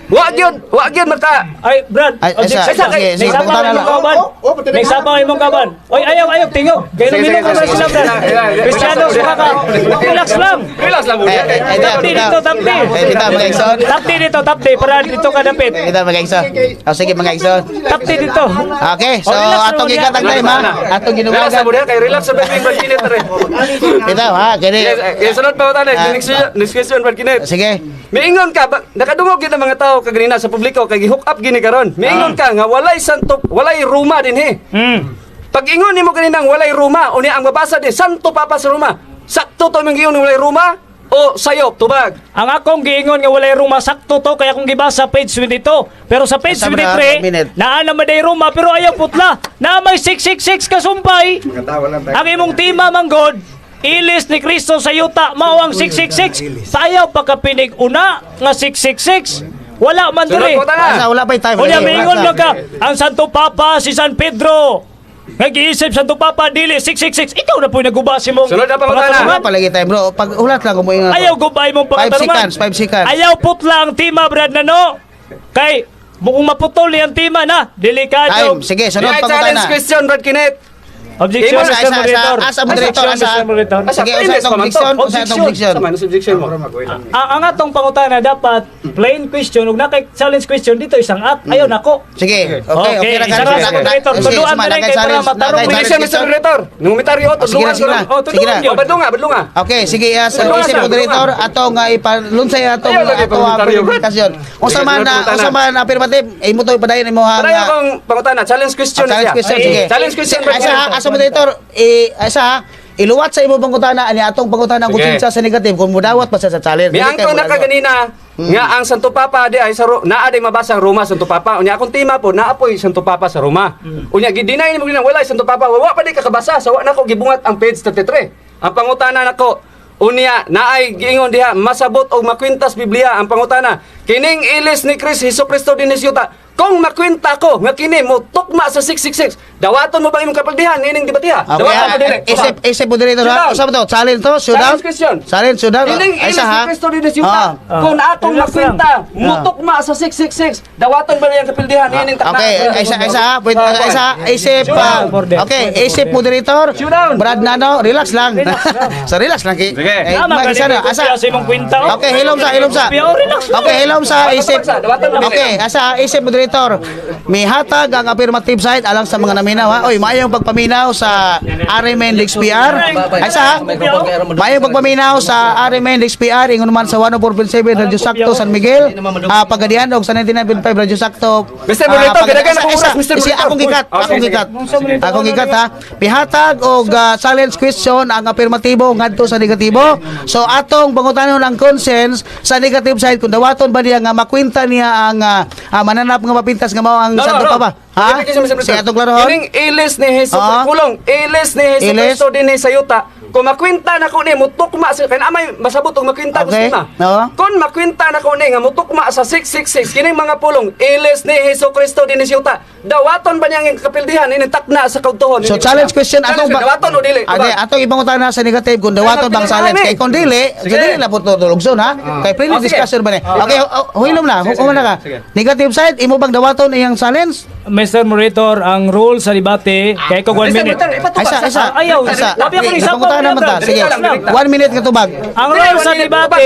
Wa gyud maka Ay, Brad, Ay, objection. isa, sige, sige, May sabaw pangutana imong lang. kaban. May sabaw imong kaban. Oy, ayaw, ayaw, tingog. Kaya Sige, luminong ka sige, na sila, sige. Brad. Sige, Cristiano, sige. suka ka. Relax lang. Relax lang Eh, eh, eh, Tapti dito, tapti. Eh, kita mga igsoon. Tapti dito, tapti. Para dito ka dapit. Kita mga igsoon. Oh, sige mga igsoon. Tapti dito. Okay, so Oh, relax atong naman igatag yan. time ha. Atong Relax na ginugagan. mo kay relax sa Brad Brad Kenneth re. Kita ha, kini. Yes, yes, sunod pa pangutana. Ah. Next question Brad Kenneth. Sige. Miingon ka ba, nakadungog gyud ang mga tao kaganina sa publiko kay gi-hook up gini karon. Miingon ka nga walay santo walay Roma dinhi. Pag ingon nimo kaninang walay Roma, unya ang mabasa din Santo Papa sa Roma. Sakto to imong giingon nga walay Roma o sayop tubag. Ang akong giingon nga walay Roma sakto to kaya akong gibasa page 22. Pero sa page Basta, bro, 23, minute. naa na maday Roma pero ayaw putla. Na may 666 kasumpay. Ang imong tima manggod, ilis ni Kristo sa yuta mao ang 666. Sayaw pagkapinig una nga 666. Wala man Sunod diri. po tana. Asa, wala pa time. Unya Sige, miingon wala man ka ang Santo Papa si San Pedro. Nag-iisip Santo Papa dili 666. Ikaw na po'y naguba si mong Sunod na pangutana. pangatarungan. Wala pa lagi time, bro. Pag ulat lang kung mo Ayaw gubay mong 5 pangatarungan. seconds, 5 seconds. Ayaw putla ang tima, Brad Nano. Kay, mukhang maputol ni ang tima na. Delikado. Time. Sige, sunod May pangutana. challenge question Brad Kenneth. Objection, Asa, Mr. asa, Moderator. asa, moderator, Objection, asa. Mr. Moderator. Asa, Sige, usa premise itong pa man to. objection, usa itong objection. Sa man objection mo. Ang atong pangutana dapat plain question ug nakay challenge question dito isang at ayaw nako. Sige, okay, okay, ra ka. Isa ra sa moderator. Sige, Tuduan suma, na lang nakay kay para challenge, matarong nakay Objection challenge Mr. question. Moderator. Nangumitaryo Oh, sige na, tudungan sige na. ko. Oh, Sige na. tuduan yun. Oh, badlunga, badlunga. Okay, sige, as Tulungan isip siya, moderator atong ipalunsay atong Ayaw lagi ato ang pangkomentaryo, Brad. presentasyon. Unsa Sige, man sunod na pangutana. unsa man affirmative, imo to ipadayon imo ang Para akong pangutana, challenge question Ah, challenge na siya. question, Ay, sige. Challenge question, Brad Asa, Kenneth. asa moderator, eh, asa, iluwat sa imo pangutana ani atong pangutana ang Sige. konsensya sa negative kung mudawat pa siya sa challenge. Dili Miangko kay na ka mudawat. ganina nga ang Santo Papa di ay sa naa di mabasa ang Roma Santo Papa. Unya akong tema po naa po'y Santo Papa sa Roma. Unya gi-deny nimo gina wala Santo Papa. Wa pa di ka kabasa sa wa nako gibungat ang page 33. Ang pangutana nako unya naay giingon diha masabot og makwintas Biblia ang pangutana. Kining ilis ni Chris Hesus Kristo dinhi sa yuta. Kung makwenta ko nga kini mo tukma sa 666, dawaton mo ba imong kapildihan niining debatiha? Okay, Dawaton ah, mo dili. isip, isip moderator ha. Showdown. Usa ba to? Challenge to? Showdown? Challenge question. Challenge, showdown. Ining Ay, ilis isa, ni ha? Kristo din sa yuta. Ah. Kung atong Relax lang. makwenta, mutukma sa 666, dawaton ba niyang kapildihan niining takna? Okay, isa isa ha. Wait, isa isip Showdown. okay, isip moderator. Showdown. Brad Nano, relax lang. So relax lang ki. Sige. Eh, Tama mag- ka isa na, asa. asa. Sa imong kwenta. Oh. Okay, hilom sa, hilom sa. Pero relax lang. Okay, hilom sa isip. Dawaton mo dili. Okay, asa isip moderator. Mihatag ang affirmative side alang sa mga naminaw ha. Oy, maayong pagpaminaw sa RMN PR. Ay sa ha. Maayong pagpaminaw sa RMN PR ingon man sa 104.7 Radyo Sakto San Miguel. Pagadian og sa 99.5 Radyo Sakto. Mr. Moderator, gadagan akong oras, Mr. Isi, Moderator. akong gikat, Oh, akong sige, gikat. Akong gikat ha. Pihatag og challenge question ang afirmatibo ngadto sa negatibo. So atong pangutanon ang consents sa negative side kung dawaton ba niya nga makwenta niya ang mananap nga mapintas nga mao ang No, no, Santo no. Papa. Ha? Clarification, Mr. Sige, President. atong klarohon. Ining ilis ni Jesus, Ah. kulong, ilis ni Jesus Ilis. Kristo din sa yuta. Kung makwenta na ko ni, mutukma sa, kaya amay masabot og makwenta ko Okay. sa Oo. Kung makwenta na ko ni, nga mutukma sa 666, kining mga pulong, ilis ni Hesus Kristo din sa yuta. Dawaton ba niya ang kapildihan, ining takna sa kautuhon? So challenge question atong Challenge, dawaton o dili? Ade, atong ipangutana sa negative kung dawaton bang challenge kay kung dili, Sige. dili na po tulugson ha. Kay friendly Oh, sige. discussion ba ni? Okay, huilom na, Sige, human na ka. sige. Negative side, imo bang dawaton iyang challenge? Mr. Moderator, ang rule sa debate, kay ko 1 Mr. minute. Moderator, ipatubag Ay, isa, sa- isa. Ayaw, Isa. labi ako ni Napangutana Sampo, man ta. brother. Sige. Direkta lang, direkta. 1 minute nga tubag. Ang Dili, role one sa minute, debate, tubag.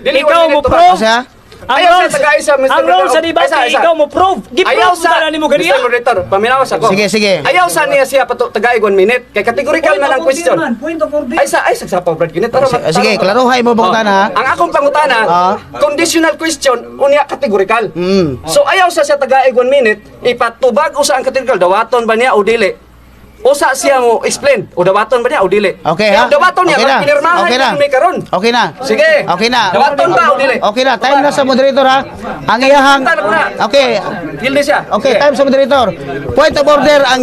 Dili, ikaw one minute, mo tubag. prove. Asa? Ang Ayaw role sa taga-isa, Mr. ang role sa Moderator. debate, Isa, isa. ikaw mo prove. Ayaw Gi-prove sa sa nimo ganiya. Mr. Moderator, paminawas ako. Sige, sige. Ayaw sa niya siya pato tagaig 1 minute kay categorical man ang question. Point of order. Ay sa ay sagsapaw Brad Kinit. Tara, Sige, klaruhay mo pangutana ha. Ang akong pangutana, conditional question unya categorical. So ayaw sa siya tagaig 1 minute, ipatubag usa ang categorical dawaton ba niya o dili? Usa siya mo explain o dawaton ba niya o dili? Okay ha? Pero dawaton niya Okay na. pinirmahan Okay na. may karon. Okay na. Sige. Okay na. Dawaton ba o dili? Okay na, time na sa moderator ha. Ang iyahang Okay, Hildi siya. Okay, Sige. time sa moderator. Point of order ang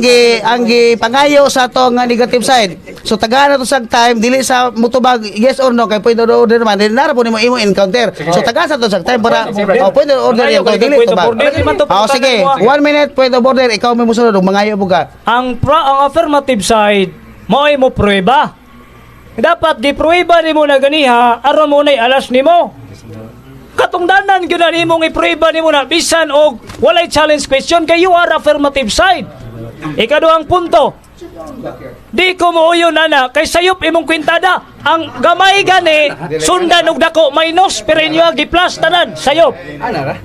gi pangayo sa atong nga negative side. So tagaan na to sa time dili sa mutubag yes or no kay point of order man dili na ra po nimo imo encounter. So tagaan sa to sa time para oh, point of order Mangayo yan to kay dili point of tubag. order, di man to Oh, sige, pangutana mo, ah. 1 minute point of order ikaw may musunod ug mangayo po ka. Ang affirmative side, mao'y mo pruweba. Dapat gipruweba nimo na ganiha aron mo na'y alas nimo. Katungdanan gyud na nimong ipruweba nimo na bisan og walay challenge question kay you are affirmative side. Ikaduhang punto. Di ko muuyon ana kay sayop imong kwintada. Ang gamay gani sundan og dako minus pero inyo ang gi-plus tanan sayop.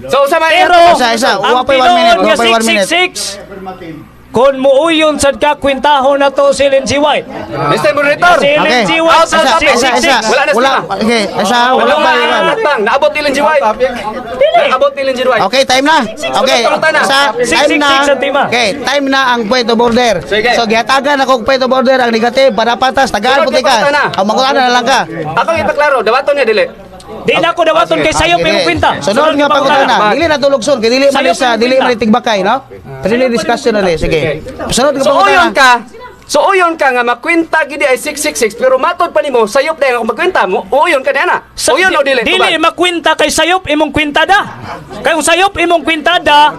So usa man Pero Isa, isa. ang Wa pa'y 1 minute, tinuod wa nga pa'y 1 minute. 666 kung muuyon sad ka kwintahon na to si Lindsay White. Mr. Moderator. Si Lindsay White Out sa of Isa, topic. isa, isa. 666. Wala na Wala, sila. okay, isa, wala Wala pa. pa bang naabot ni Lindsay White. Naabot ni Lindsay White. Okay, time na. Okay, sa time na. 666 ang tema. Okay, time na ang point of order. Sige. So gihatagan ako og point of order ang negative para patas tagaan Sunod puti ka, ka. pangutana. Ang mangutana na lang ka. Ako ipaklaro, dawaton niya dili. Di na ako dawaton kay sayop imong kwinta. Sunod nga pangutana. Dili na tulogson kay dili man Sayop sa imong dili kwinta. man tigbakay, no? Friendly discussion na sige. Sunod nga So uyon pangutana. ka. So uyon ka nga makwenta gidi ay 666 pero matod pa nimo sayop dahil ako magkwenta mo. Uyon ka niya na. Uyon o dili. Dili Tubag. makwinta kay sayop imong kwintada. Kay kung sayop imong kwintada,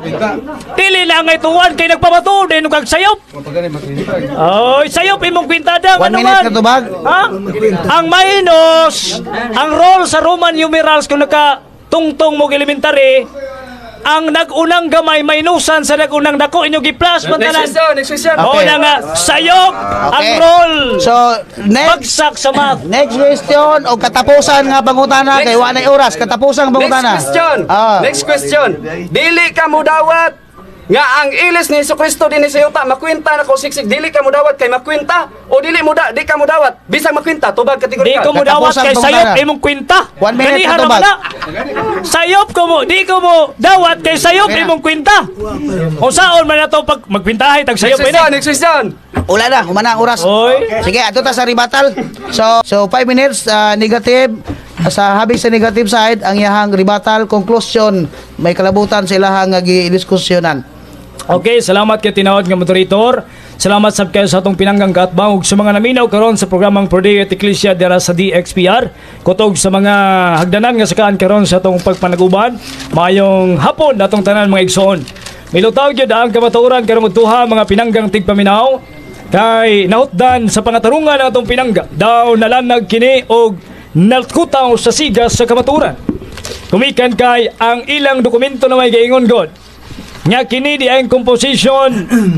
dili lang ay tuwan kay nagpamatuod din kag sayop. Oy, sayop imong kwintada 1 ngano minute man. ka tubag. Ha? Ang minus, ang role sa Roman numerals kung naka tungtong mo elementary, ang nag-unang gamay minusan sa nag-unang dako inyo gi-plus man Next tanan. question, next question. Okay. Oo na nga, sayop ang role. So next Bagsak sa math. Next question o katapusan nga pangutana kay wa nay oras katapusan nga Next pangutana. question. Ah. Next question. Dili ka mudawat nga ang ilis ni Hesus Kristo dinhi sa yuta makwenta na ko siksik dili ka mudawat kay makwenta o dili muda di ka mudawat bisag makwenta tubag Di kategorikal. ko mo dawat Katapusan kay pangutana. sayop imong kwinta. 1 minute Ganiha na ra tubag. man na. Sayop ko mo, di ko mo dawat kay sayop Okay na. imong kwinta. Unsaon man nato pag magkwintahay tag Next sayop question, ini. next question. Wala na, humana ang oras. Oy. Sige, ato ta sa rebuttal. So 5 minutes negative sa habig sa negative side ang iyahang rebuttal conclusion may kalabutan sa ilahang nga gidiskusyonan. Okay, salamat kay tinawad nga moderator. Salamat sab kayo sa atong pinanggang kaatbang ug sa mga naminaw karon sa programang Pro Deo et Ecclesia dira sa DXPR. Kutog sa mga hagdanan nga sakaan karon sa atong pagpanaguban. Maayong hapon atong tanan mga igsoon. Milutaw gyud ang kamatuoran karong udtuha, mga pinanggang tigpaminaw, kay nahutdan sa pangatarungan ang atong pinangga. Daw nalanag kini og nalkutaw sa sigas sa kamatuoran. Kumikan kay ang ilang dokumento na may gaingon god nga kini di ang composition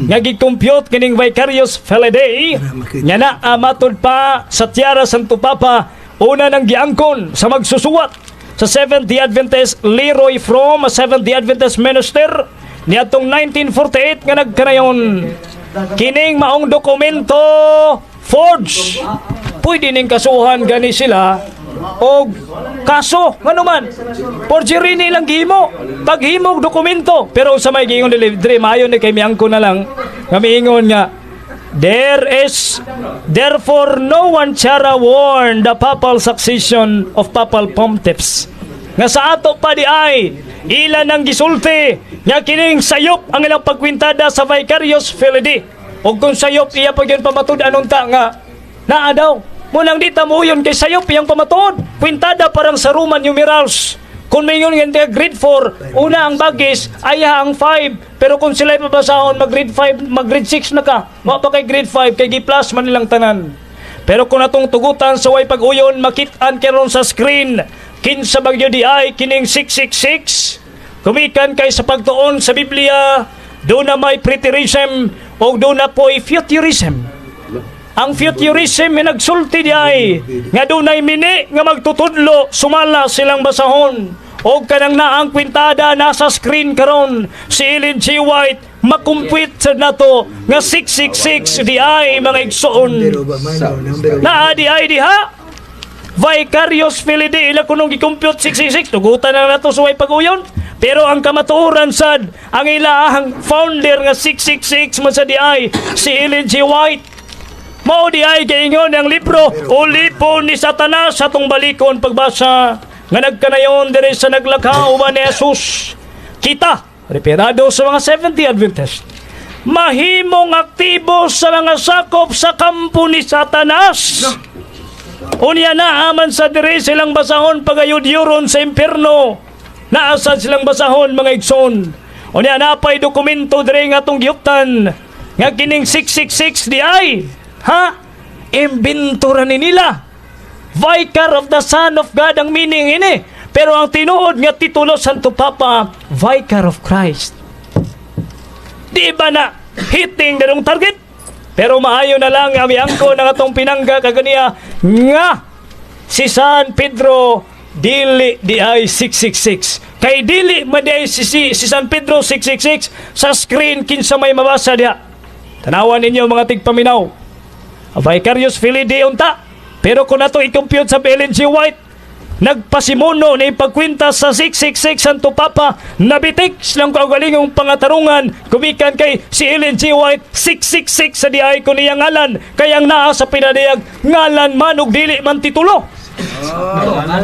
nga gi-compute kining Vicarius Filii nga naa matud pa sa Tiara Santo Papa, una nang giangkon sa magsusuwat sa Seventh-day Adventist Leroy Fromm, a Seventh-day Adventist minister niadtong 1948 nga nagkanayon. Kining maong dokumento forged. Pwede ning kasuhan gani sila og kaso, ngano man forgery ni ilang gihimo paghimog dokumento. Pero sa may giingon dili diri, maayo ni kay miangko na lang nga miingon nga, "There is therefore no one tiara worn the papal succession of papal pontiffs." Nga sa ato pa di ay ilan ang gisulti nga kining sayop ang ilang pagkwintada sa Vicarius Filii. Ug kung sayop iya pa gyud pamatud-an unta nga naa daw. Munang di ta mohuyon kay sayop iyang pamatuod. Kwintada parang sa Roman numerals. Kung may nga grade 4, una ang bagis, aya ang 5. Pero kung sila'y pabasahon, mag grade 5, mag grade 6 na ka. Wa pa kay grade 5, kay gi-plus man nilang tanan. Pero kung atong tugutan sa way pag-uyon, makit-an karon sa screen, kinsa bagyo di ay kining 666. Kumikan kay sa pagtuon sa Biblia, doon na may preterism o doon na po'y futurism. Ang futurism may nagsulti di ay nga dunay mini nga magtutudlo sumala silang basahon. Og kanang naang kwintada nasa screen karon si Ellen G. White, makumpit sa nato nga 666 di ay, mga igsoon. Numero ba man? Numero. Naa di ay diha. Vicarius Filii ila kunong gi-compute 666. Tugutan na nato suway pag-uyon. Pero ang kamatuoran sad, ang ilaang founder nga 666 man sa di ay si Ellen G. White. Mao di ay giingon ang libro Ulipon ni Satanas sa atong balikon pagbasa nga nagkanayon diri sa naglakaw ba ni Jesus. Kita referado sa mga 70 Adventist mahimong aktibo sa mga sakop sa kampo ni Satanas. Unya na aman sa diri silang basahon pagayudyuron sa impierno. Naasad silang basahon, mga igsoon. Unya napay dokumento diri nga atong gihuptan nga kining 666 di ay ha imbento ra ni nila. Vicar of the Son of God ang meaning ini. Pero ang tinuod nga titulo Santo Papa, Vicar of Christ. Di ba na hitting na target? Pero maayo na lang ang miangko ng atong pinangga kaganiya nga si San Pedro dili di ay 666. Kay dili man di ay si San Pedro 666 sa screen, kinsa may mabasa diha. Tanawan ninyo, mga tigpaminaw. Vicarius Filii unta. Pero kung nato i-compute sa Ellen G. White, nagpasimuno ni pagkwinta sa 666 Santo Papa, nabitik silang kaugalingong pangatarungan kumikan kay si Ellen G. White 666 sa diay ko niyang ngalan, kay ang naa sa pinadayag ngalan man ug dili man titulo.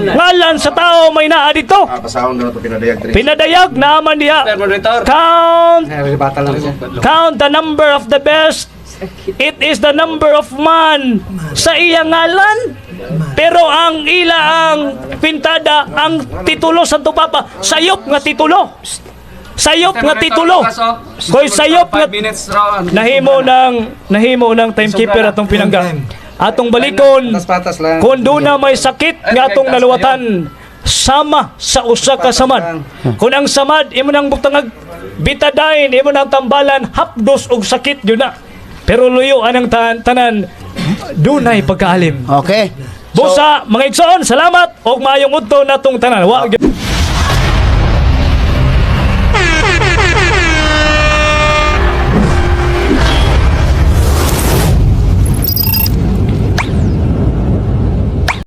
Ngalan sa tao may naa dito. Ah, pasahon na ito pinadayag diri. Pinadayag naman diha. Sir Moderator. Count Count the number of the beast. It is the number of man sa iyang ngalan. Pero ang ila ang pintada, ang titulo Santo Papa, sayop nga titulo. Sayop nga titulo. Koy sayop nga 5 minutes raw. Nahimo ng timekeeper atong pinangga. Atong balikon Patas lang. kung doon na may sakit nga atong naluwatan sama sa usa ka samad. Kung ang samad imo nang butangag betadine, imo nang tambalan, hapdos og sakit yun na. Pero luyo anang tanan dunay pagkaalim. Okay. Busa, mga igsoon, salamat og maayong udto natong tanan. Wa gyud.